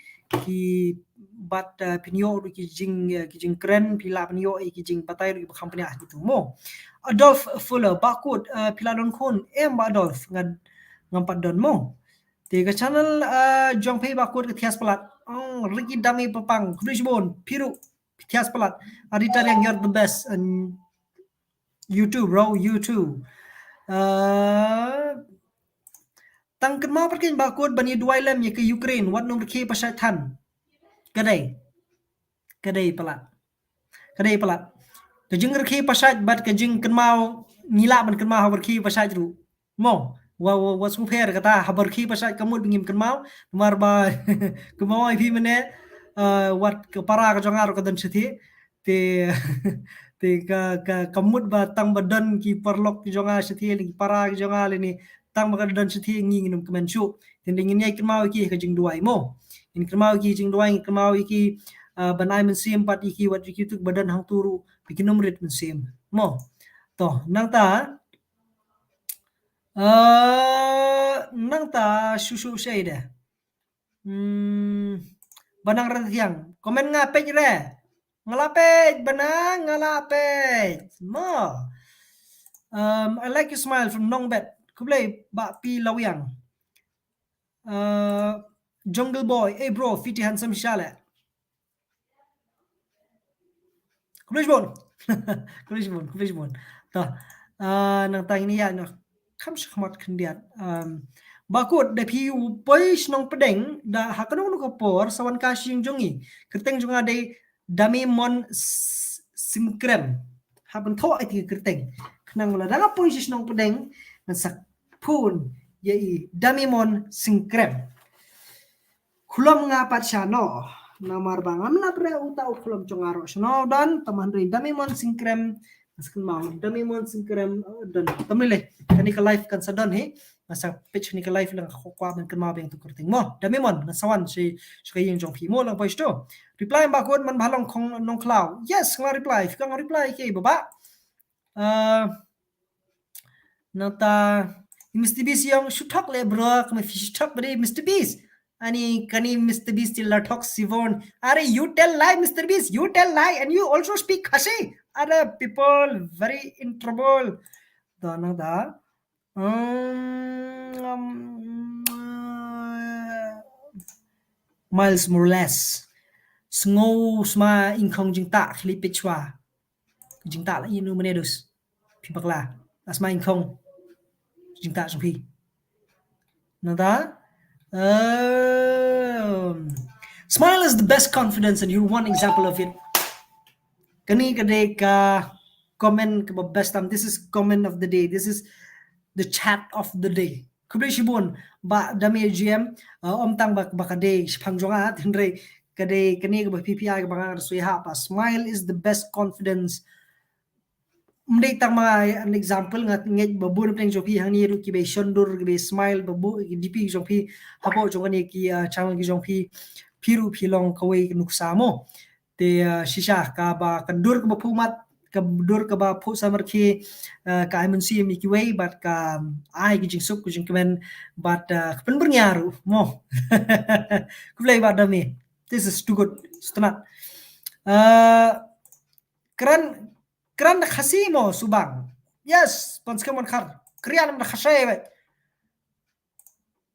ki bat, uh, phin ïoh ruh ki jing, uh, ki jingkren, phi lah ban ïoh ïa ki jingbatai ruh ki ba kham pynïaid ha kitu mo. Adolf Fuller, Bah Kut, uh, phi la don khun, em Bah Adolf, ngam, ngam pat don mo. Te ka channel, uh, jong phi Bah Kut ka thias palat. Oh, Ricky Dami Papang, khublei shibun, phi ruh thias palat. Aditariang, you're the best. And you too, bro, you too. Uh, tang kynmaw pat keiñ Bah Kut ban ïa duwai lem ïa ka Ukraine, wat nym rkhie pashait than. Ka dei. Ka dei palat. Ka dei palat. Ka jingrkhie pashait bad ka jingkynmaw ngi lah ban kynmaw ha ba rkhie pashait ruh. Mo, wa, wa, wa sngewpher kata, ha ba rkhie pashait ka mut ba ngim kynmaw, namar ba kynmaw ai phi mynne, uh, wat ka para ka jong nga ruh ka don shathie, te, te ka, ka, ka mut ba tang ba don ki paralok ki jong nga shathie, ki para ki jong nga lane, tang ba ka don shathie ngi ngin ym kmen shuh. Te ngin ïa kynmaw ïa ki ka jingduwai mo. Ngin kynmaw ïa ki jingduwai, ngin kynmaw ïa ki, uh, ban ai mynsiem pat ïa ki wat ïa ki tuk ba don hangtu ruh, ba kin ym rit mynsiem. Mo. To, nangta, Uh, nangta shu shu shei de. Hmm, Banang Rathiang. Comment nga peit re. Nga la peit, Banang, nga la peit. Mo. Um, I like your smile from Nongbet. Khublei, Bah Pi Lawiang. Uh, Jungle Boy. Hey bro, phi te handsome shisha le. Khublei shibun. Khublei shibun, khublei shibun. Ta, ah, nangta ngin ïa, na, kham shakhmat khyndiat. Um, Bah Kut, da phi poi shnong Pdeng, da ha kano kano ka por, sa wan ka sha ïing jong ngi. Kyrteng jong nga dei Dami Mon S-, Simkrem. Hap ban thoh ïa ka kyrteng. Khnang lada nga poi sha shnong Pdeng, ngan sa phone ïa i Damimon Singkrem. Khulom nga pat shano. Namar ba ngam lap re uta u khulom jong nga ruh shano don, tang hynrei Damimon Singkrem. Ngan sa kynmaw Damimon Singkrem, uh, don. Tang lei lei. Kane ka live kan sa don hi. Ngan sa peit kane ka live lang, ka kwah ban kynmaw ba ïeng tu kyrteng mo. Damimon, ngan sa wan sha, sha ka ïing jong phi mo lang poi sha tu. Reply ba kut man ba long khong nongkhlaw. Yes, nga reply. Phi ka nga reply ke baba. Uh, Nangta, Mister Beast ïong, "Shu thok le bro, kame phi shu thok bade Mister Beast." Ani kani Mister Beast la thok Sivon. Are, you tell lie, Mister Beast, you tell lie, and you also speak Khasi. Are people very in trouble. Da nangta. Um, um, Miles Morales. Sngew sma ingkhong jingtah khlieh peit shwa. Jingtah la inu mane dus. Phi bakla. Asma ingkhong. Jingtah jong phi. Nada. Um, smile is the best confidence and you're one example of it. Kani ka dei ka comment ka ba best tam. This is comment of the day. This is the chat of the day. Khublei shibun ba Dame G M, uh, ym tang ba, ba ka dei shaphang jong nga, hynrei ka dei kane ka ba P P I ka ba nga sui ha ba smile is the best confidence. Ym dei tang ma an example nga ngeit ba bun pdeng jong phi hangne ruh ki ba shon dur ki ba smile ba bu ki D P jong phi hapoh jong kane ki, uh, channel ki jong phi, phi ruh phi long kawei ka nuksa mo. Te, uh, shisha ka ba ka dur ka ba phumat, ka dur ka ba phu samar ki, uh, ka ai mynsiem ïa kiwei bad ka ai ki jingsuk ki jingkmen bad, uh, ka pynbyrngia ruh mo. Khublei ba Dame. This is too good. Stunat. Uh, Kren, kren da Khasi mo Subang. Yes, pynskhem man khar. Kren da Khasi wei.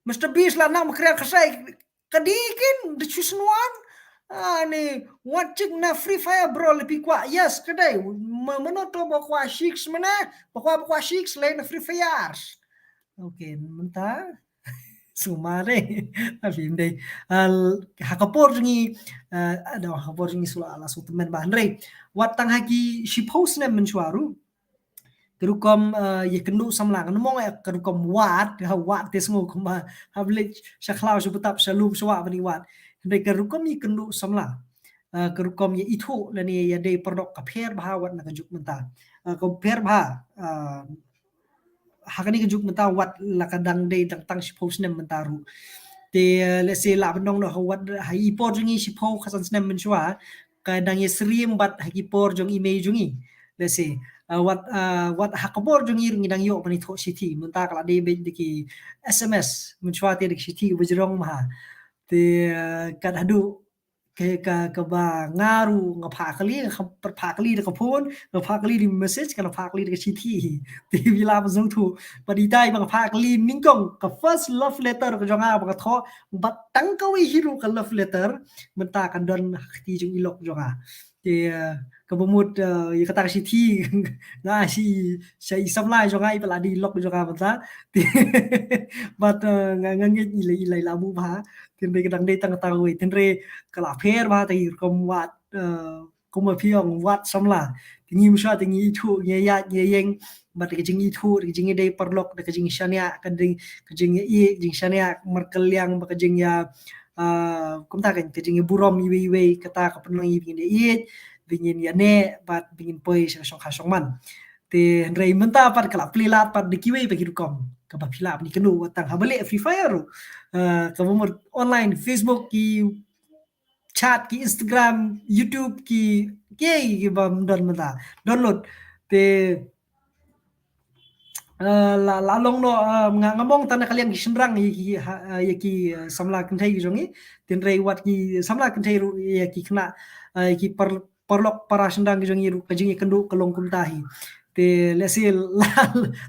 Mister Beast la nam kren Khasi. Ka dei kin the chosen one. Ani, wat check na Free Fire bro le phi kwah. Yes, ka dei. Mano to ba kwah six mane. Ba kwah, ba kwah six le na Free Fire. Okay, mynta. Sumar eh. Tapi ndei. Ha ka por jong ngi, uh, ada ha ka por jong ngi sula la su temen ba hynrei. Wat tang ha ki shiphew snem mynshuwa ruh. Ka rukom, uh, ïa kynduh samla ngan mong ïa ka rukom wat, ha wat te sngew kumba ha village sha khlaw sha btap sha lum sha wah bani wat. Hynrei ka rukom ïa kynduh samla. Uh, ka rukom ïa ithuh lane ïa dei pardok ka pher bha wat na ka juk mynta. Uh, ka pher bha, uh, ha kane ka juk mynta wat la ka dang dei dang tang shiphew snem mynta ruh. Te, uh, let's say la ban ong noh ha wat ha i por jong ngi shiphew khatsan snem mynshuwa ka dang ïa syriem bad ha ki por jong i mei jong ngi. Let's say, uh, wat, uh, wat ha ka por jong ngi ruh ngi dang ïoh ban ithuh shithi mynta ka la dei beit da ki S M S mynshuwa te da ki shithi ba jrong ma ha. Te, uh, kat haduh ka, ka, ka ba nga ruh nga phah kali, nga phah kali da ka phone, nga phah kali da message, nga phah kali da ka shithi. Te bila ba zong tu, ba dei tai ba nga phah kali nyngkong, ka first love letter ka jong nga ba nga thoh, ba tang kawei hi ruh ka love letter, mynta ka don ha kti jong i lok jong nga. Te, eh, ka ba mut, eh, ïa kata ka shithi, nga shi, sha i samla jong nga i ba la dei lok jong nga mynta. Te, but, eh, nga, nga ngeit i la, i la, i la buh bha. Te hynrei ka dang dei tang kata kawei. Te hynrei ka la pher bha te i rukom wat, eh, kumba phi ong wat samla. Te ngi mynshuwa te ngi ithuh, ngi ïaid, ngi ïeng. Bad ka jingithuh, ka jingïadei paralok, da ka jingshaniah, ka jing, ka jingïaieit, jingshaniah markylliang, bad ka jingïa, ah, kumta ka, ka jingïaburom iwei iwei, kata ka pynlong ïa ba ngin ïaieit, ba ngin ïaneh, bad ba ngin poi sha ka shongkha shongman. Te hynrei mynta pat ka la plie lad pat da kiwei pat ki rukom. Kaba phi lah ban ïakynduh wat tang haba leh Free Fire ruh. Ah, kaba mut online, Facebook, ki chat, ki Instagram, YouTube, ki, ki, ki bym don mynta. Download. Te, eh, la, la long noh, eh, nga, nga mong tang na ka liang ki shynrang ïa ki, ha, eh, ïa ki, eh, samla kynthei ki jong ngi. Te hynrei wat ki samla kynthei ruh ïa ki khynnah, eh, ïa ki par, paralok para shynrang ki jong ngi ruh ka jingïakynduh ka long kumta hi. Te lehse la,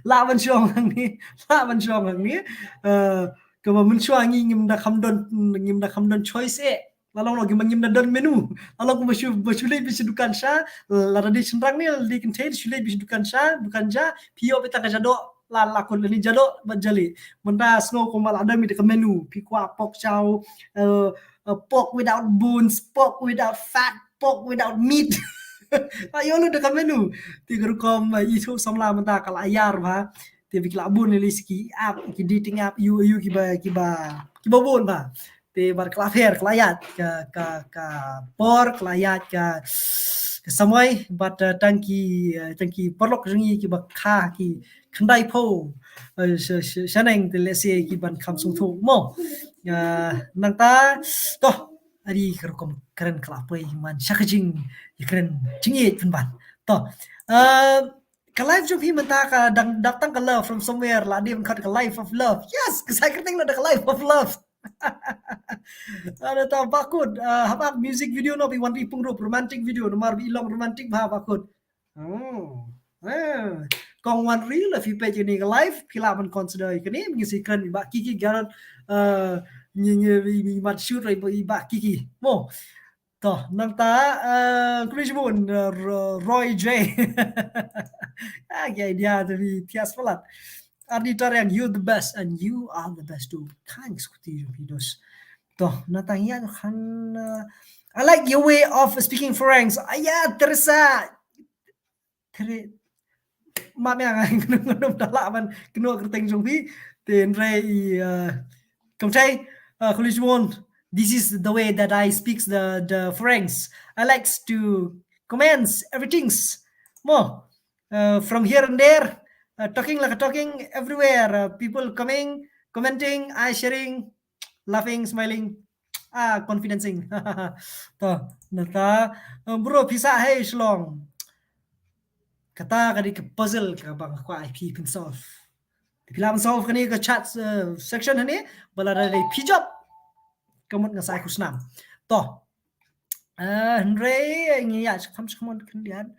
la ban shong hangne, la ban shong hangne. Eh, kaba mynshuwa ngi ngim da kham don, ngim da kham don choice eh. La long noh ki ba ngim da don menu. La long kumba shu, ba shu leit beit sha dukan sha, lada dei shynrang ne, lada dei kynthei shu leit beit sha dukan sha, dukan ja, phi ïoh beit tang ka jadoh, la, la kut lane jadoh bad jali. Mynta sngew kumba la don beit ka menu, phi kwah pork chow, eh, eh, pork without bones, pork without fat, pork without meat. La ïoh lut da ka menu. Te ka rukom, eh, ithuh samla mynta ka la ïar bha. Te ba ki la bun lei lei sa ki app, ki dating app, ïu ïu kiba kiba kiba bun ba. Te bad ka la pher, ka la ïaid ka ka ka por, ka la ïaid ka ka samoi, bad, uh, tang ki, uh, tang ki paralok jong ngi kiba kha ki khyndai phew, uh, sha- sha- shaneng te lehse ki ban kham sngewthuh mo. Uh, nangta to, adi ka rukom kren ka la poi man sha ka jing, ïa kren jingïeit pynban. To, uh, ka live jong phi mynta ka dang dap tang ka love from somewhere, la dei ban khot ka life of love. Yes, ka sa kyrteng la da ka life of love. Ada ta bakut, uh, haba music video no phi wan ri pung rup romantic video, namar ba i long romantic ba bakut. Oh. Eh, kong wan ri la phi peit ïa kane ka live, phi lah ban consider ïa kane, ngi sa kren i Bah Kiki Garot, eh, ngi ngi i mat shoot i Bah Kiki. Mo. To, nangta, eh, khublei shibun, eh, Ro- Roy J. Ah, ki idea to phi thias palat. Ardi Tariang, you the best and you are the best too. Thanks, kuti jong phi dos. To, nangta ïa khan, eh, I like your way of speaking Farangs. Aya, Teresa. Tere, ma me nga ngam da lah ban kynnoh kyrteng jong phi. Te hynrei i, uh, kam thei, uh, khublei shibun. This is the way that I speak the the Farangs. I likes to comments everything. Mo, uh, from here and there, uh, talking like a talking everywhere. Uh, people coming, commenting, I sharing, laughing, smiling, ah, confidencing. To, nangta, um, bro, pisa hei Shillong. Kata ka dei ka puzzle kaba nga kwah ai phi phin solve. Phi lah ban solve kane ka chat, uh, section hangne, ba lada dei phi jop, ka mut nga sa ai khusnam. To, uh, hynrei ngi ïa shakam shakam khyndiat.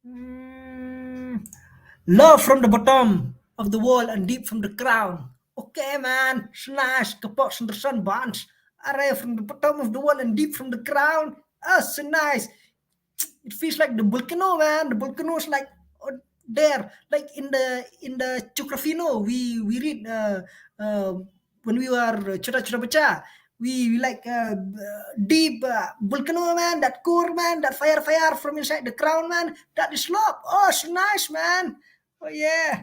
Hmm. Love from the bottom of the world and deep from the crown. Okay, man. Snash, kapok, sendresan, bunch. Are from the bottom of the world and deep from the crown. Oh, so nice. It feels like the volcano, man. The volcano is like, oh, there, like in the in the geography, no, we we read, uh, uh, when we were chota chota bacha, we, we like, uh, deep, uh, volcano, man, that core, man, that fire, fire from inside the ground, man, that is love. Oh, so nice, man. Oh, yeah.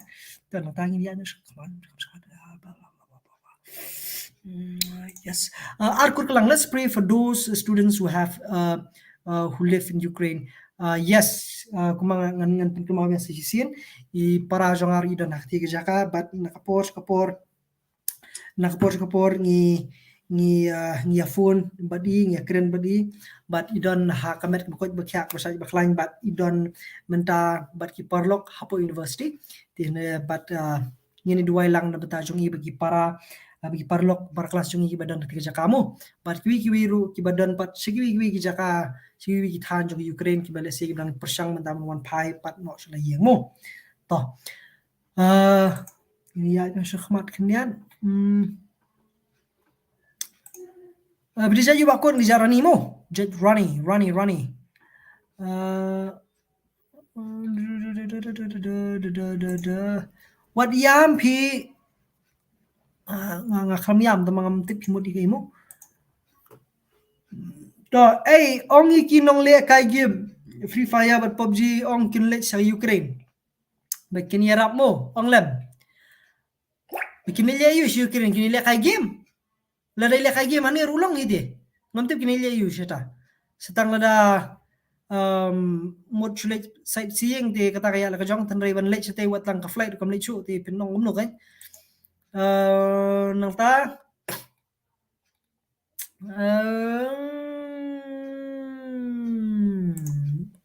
Tang tang ini ada, come on, come on. Mm, yes. Uh, Arkur Kalang, let's pray for those students who have, uh, uh, who live in Ukraine. Uh, yes, uh, kumba ngan ngan pynkulmar biang sa shisien, i para jong nga i don ha kti ka jaka, bad na ka por ka por na ka por ka por ngi ngi, uh, ngi ïa phone bad i, ngi ïa kren bad i, bad i don ha ka met ba koit ba khiah ba shait ba khlaiñ, bad i don mynta bad ki paralok hapoh university. Te ne bad, uh, ngin ïa duwai lang na bynta jong i bad ki para, uh, bad ki paralok para klas jong i kiba don ha kti ka jaka mo. Bad kiwei kiwei ruh kiba don pat sha kiwei kiwei ki jaka, sha kiwei ki thaiñ jong Ukraine kiba lehse kiba dang pyrshang mynta ban wan phai pat noh sha la ïing mo. To. Uh, ngi ïa shakmat khyndiat. Hmm. Uh, bidi jait ïa bakut ngi jait Rani mo. Jait Rani, Rani, Rani. Uh, wat ïam phi. Uh, nga nga kham ïam tang ngam tip phi mut ïa kaei mo. To, ei, ong ïa ki nongleh kai game Free Fire bad PUBG, ong kin leit sha Ukraine. Ba kin ïarap mo, ong lem. Ba kin leit ïa u sha Ukraine, kin leh kai game. Lada leh kai game hangne ruh long ïa te. Ngam tip kin leh ïa u shata. Sa tang lada, um, mut shu leit sightseeing te kata ka ïa la ka jong, tang hynrei ban leit shata wat tang ka flight kam leit shuh te pynlong kumno kai. Uh, nangta Um,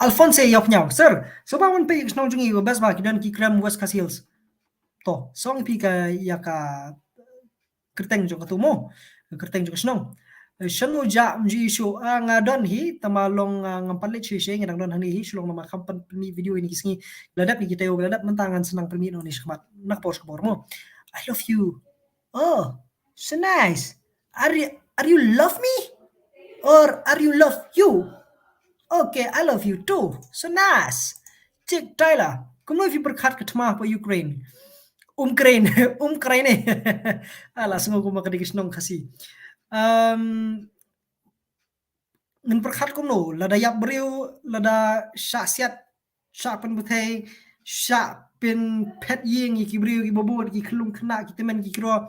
Alphonse Yopnyao, sir, so ba wan peit ka shnong jong i, best ba ki don ki krem West Khasi Hills. To, song phi ka ïa ka kyrteng jong ka tu mo, kyrteng jong ka shnong. Eh, shano ja mji shu, ah, nga don hi, tama long, ah, ngam pat leit shu shu ngi dang don hani hi, shu long nama kham pan pynmih video ini ki sngi. Bladap ni kita yo bladap mynta ngan snang pynmih no ni shakmat. Nak por shkor mo. I love you. Oh, so nice. Are you, are you love me? Or are you love you? Okay, I love you too. So nice. Chick Tyler, kumno phi pyrkhat ka thma hapoh Ukraine? Ukraine, Ukraine. Ala sngew kumba ka dei ka shnong Khasi. Um, ngin pyrkhat kumno, lada ïap briew, lada shah siat, shah pynbthei, shah pynphet ïing ïa ki briew kiba bun, ki khyllung khynnah, ki tymmen ki kro,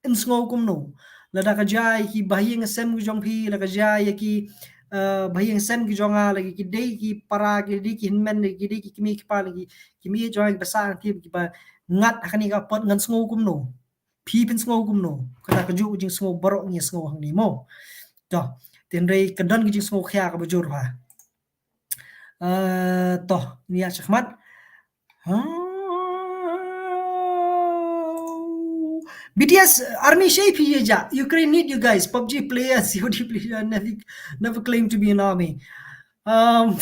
yn sngew kumno? Lada ka jia ïa ki bahaïing hasem ki jong phi, lada ka jia ïa ki, eh, bahaïing hasem ki jong nga, lada ki dei ki para, ki dei ki hynmen, ki dei ki kmie ki kpa, lada ki, ki mih jong nga kiba sah hangtei kiba ngat ha kane ka por, ngan sngew kumno? Phi pynsngew kumno? Kata kajuh ka jingsngew baroh ngi sngew hangne mo. To, hynrei ka don ka jingsngew khia kaba jur bha. Eh, to, ngin ïa shakhmat. Oh. B T S army shape hi ja. Ukraine need you guys. PUBG players, C O D players, never, never claim to be an army. Um,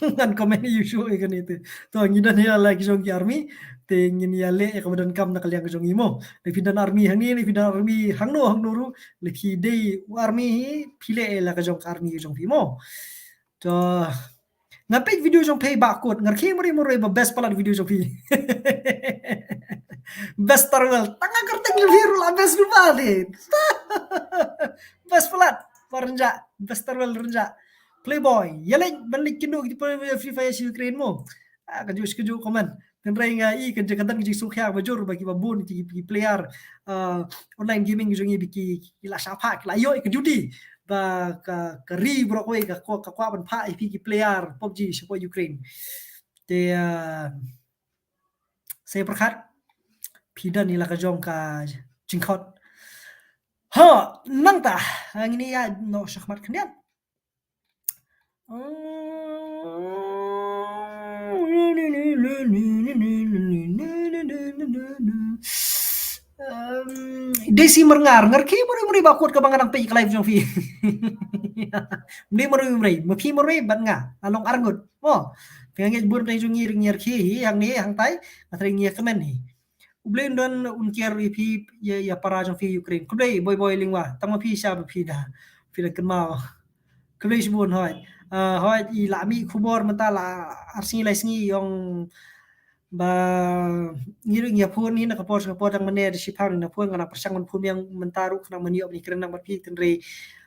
ngan comment ïa u shuh ïa kane te. To, ngi don ïa la ki jong ki army. Te ngin ïa leh ïa kaba donkam na ka liang ka jong ngi mo. Lada phi don army hangne, lada phi don army hangno hangno ruh, lada phi dei u army hi, phi leh ïa la ka jong ka army ka jong phi mo. To, nga peit video jong phi ba kut, nga rkhie marwei marwei ba best palat video jong phi. Best Star World, tang nga kyrteng jong phi ruh la best kumba te. Best palat, ba rynjah, best Star World rynjah. Playboy, ïa leh ban leh kynduh ki Free Fire sha Ukraine mo. Ah, kajuh kajuh comment. Hynrei nga i ka jaka don ka jingsngewkhia ba jur ba kiba bun ki, ki player, uh, online gaming ki jong ngi ba ki, ki la shah phah, ki la ïoh ïa ka duty ba ka, ka ri baroh kawei ka kwah, ka kwah ban phah ïa phi ki player PUBG shapoh Ukraine. Te, uh, sa pyrkhat phi don ïa la ka jong ka jingkhot. Ha, nangta, ha, ngin ïa noh shakhmat khyndiat. Um, Desi Merngar, nga rkhie marwei marwei ba kut kaba nga dang peit ka live jong phi. Mdei marwei marwei, ma phi marwei bad nga, la long arngut. Mo, phi nga ngeit bun pdeng jong ngi, ngi rkhie hi, hangne, hangtai, nga trei ngi comment hi. U Blei un don un kiar ïa phi, ïa, ïa para jong phi Ukraine. Khublei Boi Boi Lyngwa, tang ma phi sha ba phi da, phi da kynmaw. Khublei shibun hoi. Ah, hoi i la mih khubor mynta la ar sngi lai sngi ïong ba ngi ruh ngi ïa phone hi na ka por sha ka por dang mynne da shiphang na phone nga na pyrshang ban phone ïa mynta ruh khnang ban ïoh ban ïakren nang bad phi hynrei,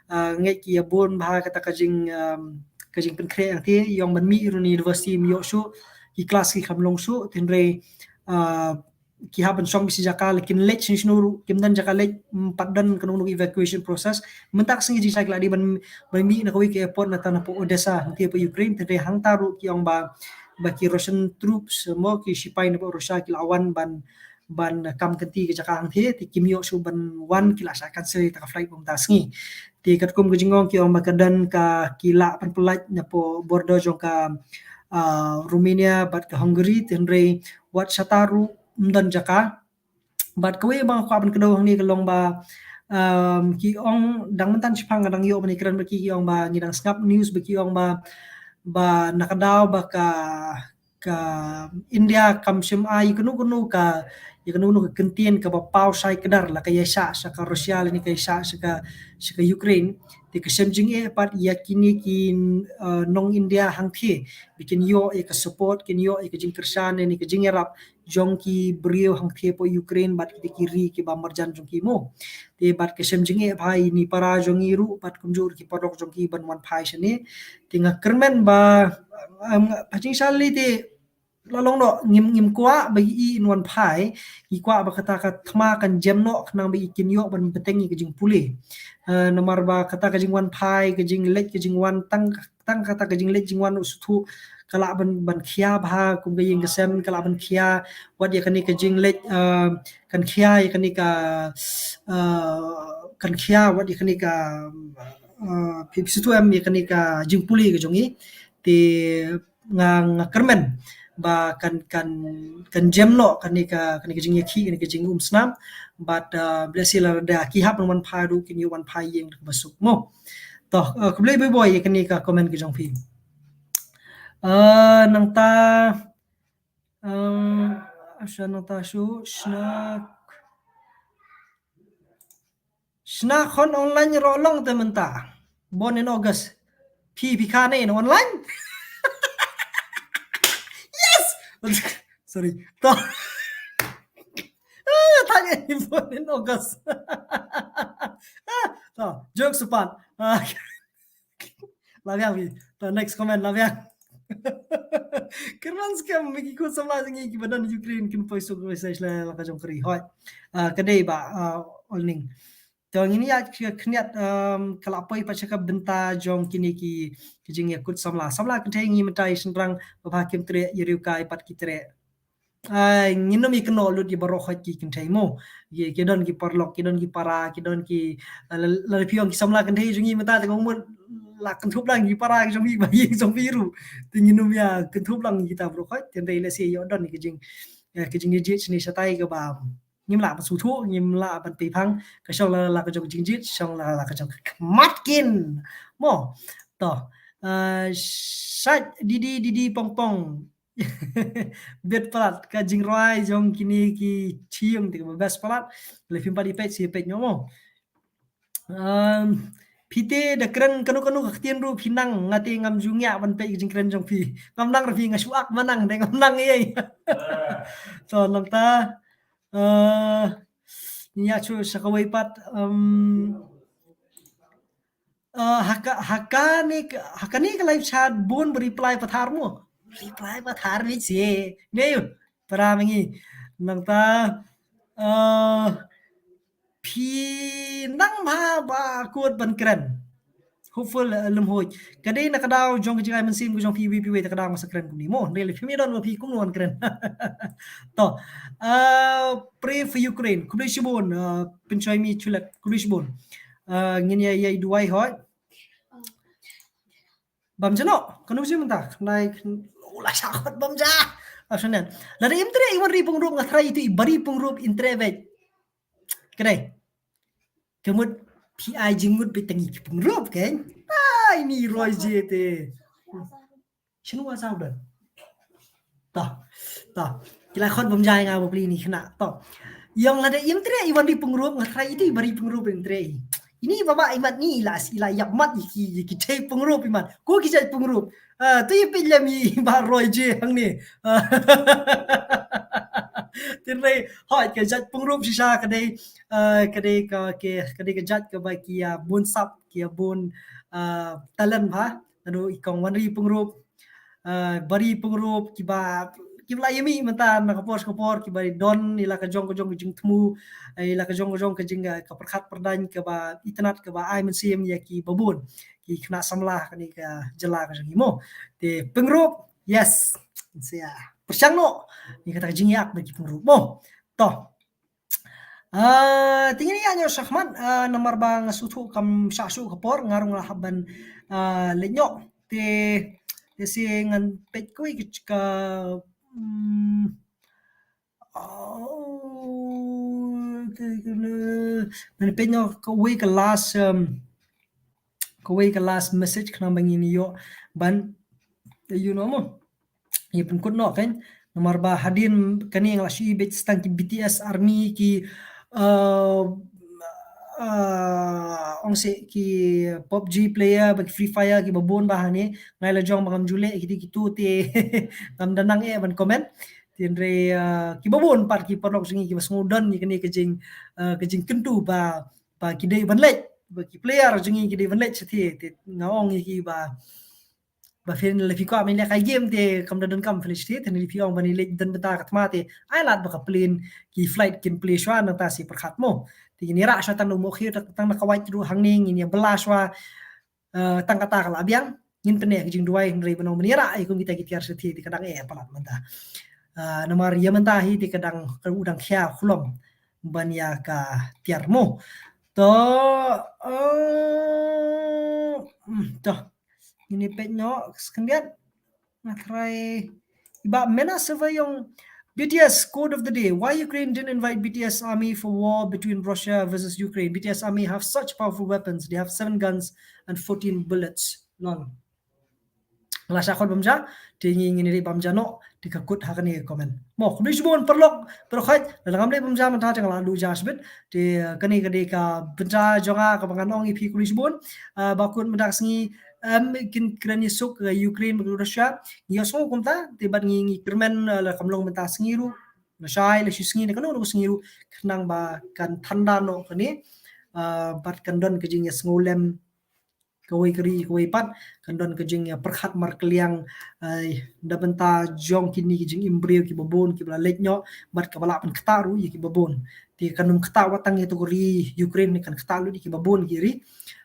ah, ngeit ki ïa bun bha kata ka jing, um, ka jingpynkhreh hangtei ïong ban mih ruh na university ym ïoh shuh, ki klas ki kham long shuh hynrei, ah, ki hap ban shong beit sha jaka, la kin leit shano shano ruh, kim don jaka leit, mm, pat don kano kano evacuation process. Mynta ka sngi jingshisha ki la dei ban, ban mih na kawei ka airport nangta napoh Odessa, hangtei hapoh Ukraine, hynrei hangta ruh ki ong ba, ba ki Russian troops, mo, ki shipai napoh Russia ki la wan ban, ban kam kynti ka jaka hangtei, te kim ïoh shuh ban wan, ki la shah cancel ïa ka flight mynta ka sngi. Te katkum ka jingong ki ong ba ka don ka, ki la pynpyllait napoh border jong ka, ah, Romania bad ka Hungary, te hynrei wat shata ruh ym don jaka. Bad kawei ba nga kwah ban kdew hangne ka long ba, um, ki ong dang mynta shiphang nga dang ïoh ban ïakren bad ki, ki ong ba ngi dang sngap news ba ki ong ba, ba na ka daw ba ka, ka India kam shym ai kano kano ka, ïa kano kano ka kyntien kaba paw shai kdar la ka ïaishah sha ka Russia lane ka ïaishah sha ka, sha ka Ukraine. Te ka shem jingeh pat ïa kine ki, uh, nong India hangtei ba kin ïoh ïa ka support, kin ïoh ïa ka jingkyrshan ne ka jingïarap jong ki briew hangtei hapoh Ukraine bad kita ki ri kiba marjan jong ki mo. Te bad ka shem jingeh bha ïa ini para jong ngi ruh bad kumjuh ki paralok jong ki ban wan phai shane. Te nga kyrmen ba, um, ha jingshisha te la long noh ngim, ngim kwah ba i in wan phai, ngi kwah ba kata ka thma kan jem noh khnang ba i kin ïoh ban bteng ïa ka jingpule. Eh, namar ba kata ka jingwan phai, ka jingleit ka jingwan tang, tang kata ka jingleit jingwan u sngewthuh ka lah ban, ban khia bha kum ka ïing ka sem, ka lah ban khia wat ïa kane ka jingleit, eh, kan khia ïa kane ka, eh, kan khia wat ïa kane ka, eh, phi, phi sngewthuh em, ïa kane ka jingpule ka jong i. Te nga, nga kyrmen ba kan, kan, kan jem noh kane ka, kane ka jingïakhih, kane ka jingumsnam. Bad, uh, bleh shi lada ki hap ban wan phai ruh kin ïoh wan phai ïing da kaba suk mo. To, uh, khublei Boi Boi ïa kane ka comment ka jong phi. Uh, nangta, um, asha nangta shu, shna Shna khon online ruh long te mynta. Born in August. Phi, phi kane in online? Yes! Sorry. To. Ah, tanya ni born in August. Ah, to, jokes apart. Ah, la biang phi. To, next comment, la biang. Kyrmen skhem ba ki khun samla jong ngi kiba don Ukraine kin poi suk, poi suk sha la ka jong ka ri. Hooid. Ah, ka dei ba, ah, Olning. To ngin ïa khniat, um, ka la poi pat sha ka bynta jong kine ki, ki jingïakut samla. Samla kynthei ngi mynta i shynrang ba bha kim treh, ïa riewkai pat ki treh. Ai, ngin ym ïakynnoh lut ïa baroh khoit ki kynthei mo. Ki, ki don ki paralok, ki don ki para, ki don ki, ah, la, la phi ong ki samla kynthei jong ngi mynta te ngong mut la kynthup lang ki para jong ngi ba ïing jong phi ruh. Te ngin ym ïa kynthup lang kita baroh khoit. Te hynrei lehse ïoh don ki jing, eh, ki jingjied shane shatai kaba ngim lah ban sngewthuh, ngim lah ban pynphang, ka shong la la ka jong ka jingjied, shong la la ka jong ka khmat kin. Mo. To. Ah, shait didi didi pong pong. Bit palat ka jingrwai jong kine ki thieng te kaba best palat. Le phim pat ïa peit, sa ïa peit noh mo. Um, phi te da kren kano kano ka ktien ruh phi nang, nga te ngam ju ngiah ban peit ka jingkren jong phi. Ngam nang ruh phi, nga shu ak ma nang, te ngam nang ei. To nangta, uh, ïa shu sha kawei pat, um, uh, ha ka, ha kane ka, ha kane ka live chat bun ba reply pathar mo. Reply pathar beit seh. Neu, para ma ngi. Nangta, uh, phi nang bha ba kut ban kren. Hopeful, uh, lem hoj. Ka dei na ka daw jong ka jingai mynsiem ka jong phi, wei phi wei ta ka daw nga sa kren kumne mo. Hynrei le phim ïa don ba phi kumno ban kren. To. Uh, pray for Ukraine. Khublei shibun, uh, Pynshoi Mi Chulet. Khublei shibun. Uh, ngin ïa, ïa duwai hoj. Bam jano, kano sih mynta? Khnai, khnai, oh, la shah khot bam ja. Ah, shane. Lada im treh i wan ri pyngrope nga thrai itu i bari pyngrope in treh beit. Kane. Ka mut phi ai jingmut beit tang i pyngrope kan. Ai ni Roy J te. Shinu wa sau dan. To. To. Ki la khot bam ja nga ba pli ni khynnah. To. Ïong lada im treh i wan ri pyngrope nga thrai itu i bari pyngrope in treh. Ini baba imat ni ila, ila ïap mat i ki, i ki thei pyngrope imat. Ko ki jait pyngrope. Ah, to i peit lem i Bah Roy J hangne. Ah. Tin rei, hoi ka jait pyngrope shisha ka dei, ah, ka dei ka, ke, ka dei ka jait kaba ki ïa bun sap, ki ïa bun, ah, talent bha. Naduh i kong wan ri pyngrope. Ah, bari pyngrope kiba, kiba la ïa mih mynta na ka por sha ka por kiba don ïa la ka jong ka jong ka jingthmu, eh, ïa la ka jong ka jong ka jing, eh, ka pyrkhat pyrdaiñ kaba itynnad kaba ai mynsiem ïa kiba bun ki khynnah samla kane ka jylla ka jong i mo. Te pyngrope, yes. Sia pyrshang noh ïa kata ka jingïap ba ki pyngrope mo. To. Ah, te ngin ïa ñiew shakhmat, ah, namar ba nga sngewthuh kam shah shuh ka por, nga ruh nga la hap ban, ah, leit ñiew. Te, te shi ngan peit kawei ka, ka, hmm, oh, te, te, ngan peit ñiew kawei ka last, um, kawei ka last message khnang ba ngin ïoh ban, you know mo. Ïa pynkut noh kan. Namar ba hadien kane nga la shu i beit tang ki B T S Army ki, uh, uh, ong se ki PUBG player ba ki Free Fire kiba bun ba hangne. Nga i la jong ba ngam ju leh kito kito te ngam da nang eh ban comment. Te hynrei, uh, kiba bun pat ki paralok jong ngi kiba sngewdon ïa kane ka jing, uh, ka jingkyntu ba, ba ki dei ban leit, ba ki player jong ngi ki dei ban leit shathie. Te nga ong ïa ki ba, ba phin leh phi kwah ban leh kai game te kam da donkam phin leh shathie, te leh phi ong ban leh don bynta ka thma te ai lad ba ka plane ki flight kin plie shuwa nangta sa pyrkhat mo. Te ngin ïarah shuwa tang da u Mawkhir tang, tang da ka wait ruh hangne ngin ïa bylla shuwa, eh, tang kata ka la biang. Ngin pynneh ka jingduwai hynrei ban ong ban ïarah ïa kum kita ki tiar shathie te ka dang eh palat mynta. Ah, namar ïa mynta hi te ka dang, ka u dang khia khulom ban ïa ka tiar mo. To, eh, hmm, to. Ngin ïa peit noh, skyndiat. Nga try. Ba Mena Survey ong, B T S quote of the day. Why Ukraine didn't invite B T S army for war between Russia versus Ukraine. B T S army have such powerful weapons. They have seven guns and fourteen bullets. Lol. La sha khot bam ja, te ngi ngin ri bam ja noh, te ka kut ha kane ka comment. Mo, khublei shibun paralok, paralok hoi, la ngam leh bam ja mynta te nga la duh ja shibit, te, eh, kane ka dei ka bynta jong nga kaba ngan ong ïa phi khublei shibun, eh, ba kut mynta ka sngi, em, kin kren ïa suk, eh, Ukraine bad Russia, ngi ïohsngew kumta, te bad ngi, ngi kyrmen, eh, la kam long mynta sngi ruh, la shai, la shi sngi, ne kano kano sngi ruh, khnang ba kan thanda noh kane, eh, bad kan don ka jingïasngew lem, kawei ka ri kawei pat, kan don ka jingïapyrkhat markylliang, eh, da bynta jong kine ki jingim briew kiba bun kiba la leit noh, bad kaba lah pynktah ruh ïa kiba bun. Te kan ym ktah wat tang ïa tu ka ri Ukraine ne, kan ktah lut ïa kiba bun ki ri.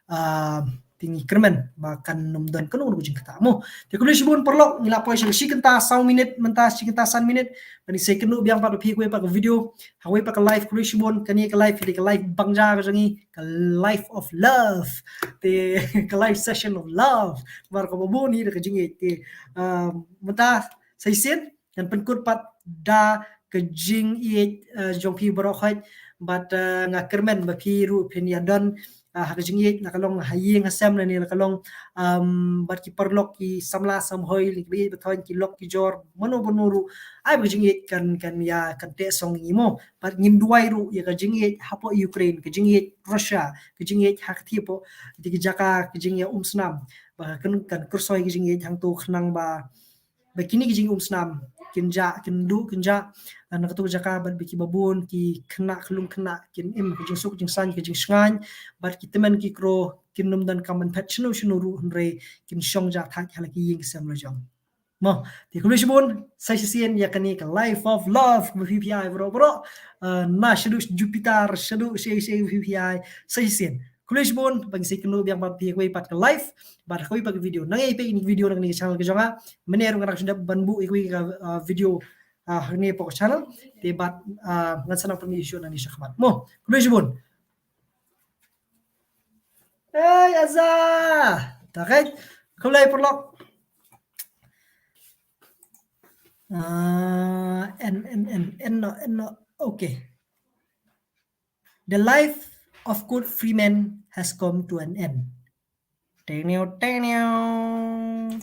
Ah, te ngi kyrmen ba kan ym don kano kano ka jingktah mo. Te khublei shibun paralok, ngi la poi sha ka shi kynta saw minit, mynta shi kynta san minit. Bad ngi sa ïakynduh biang pat bad phi ha kawei pat ka video, ha kawei pat ka live. Khublei shibun, kane ka live, ka live bangja ka jong ngi, ka live of love. Te ka live session of love. Namar kaba bun hi da ka jingïeit. Te, um, mynta sa shisien ngan pynkut pat da ka jingïeit, uh, jong phi baroh khoit. Bad, uh, nga kyrmen ba phi ruh phin ïadon, uh, ha ka jingïeit, la ka long ha ïing ha sem lane la ka long, um, bad ki paralok ki samla samhoi, lane kiba ïeit ba thoiñ, ki lok ki jor, mano mano ruh. Ai ba ka jingïeit kan, kan ïa, kan teh song ngi mo. Bad ngin duwai ruh ïa ka jingïeit hapoh Ukraine, ka jingïeit Russia, ka jingïeit ha ka thie poh, ïa ki jaka ka jingïaumsnam. Ba kan, kan kyrsoi ka jingïeit hangto khnang ba, ba kine ki jingïaumsnam kin jah, kin duh, kin jah, ah, na kato ka jaka, bad ba kiba bun ki khynnah khlung khynnah kin im ka jingsuk jingsaiñ, ka jingshngaiñ, bad ki tymmen ki kro kin ym donkam ban phet shano shano ruh, hynrei kin shong jah thait ha la ki ïing ki sem la jong. Mo, te khublei shibun, sa shisien ïa kane ka live of love, ba phi phi ai baroh baroh, uh, na shaduh Jupiter, shaduh shei shei ba phi phi ai, sa shisien. Khublei shibun, ba ngi sa ïakynduh biang pat phi ha kawei pat ka live, bad ha kawei pat ka video. Nang ïa peit ïa kane ka video na kane ka channel ka jong nga, mynne ruh ngan nang shu dep ban buh ïa kawei ka, uh, video, uh, ha kane hapoh ka channel, te bad, uh, ngan sa nang pynmih shuh nangne shakhmat. Mo, khublei shibun. Hey, Azza! Takai, khublei paralok. Ah, en, en, en, en, no, en, no. Okay. The life of Kurt Freeman has come to an end. Tenio, tenio.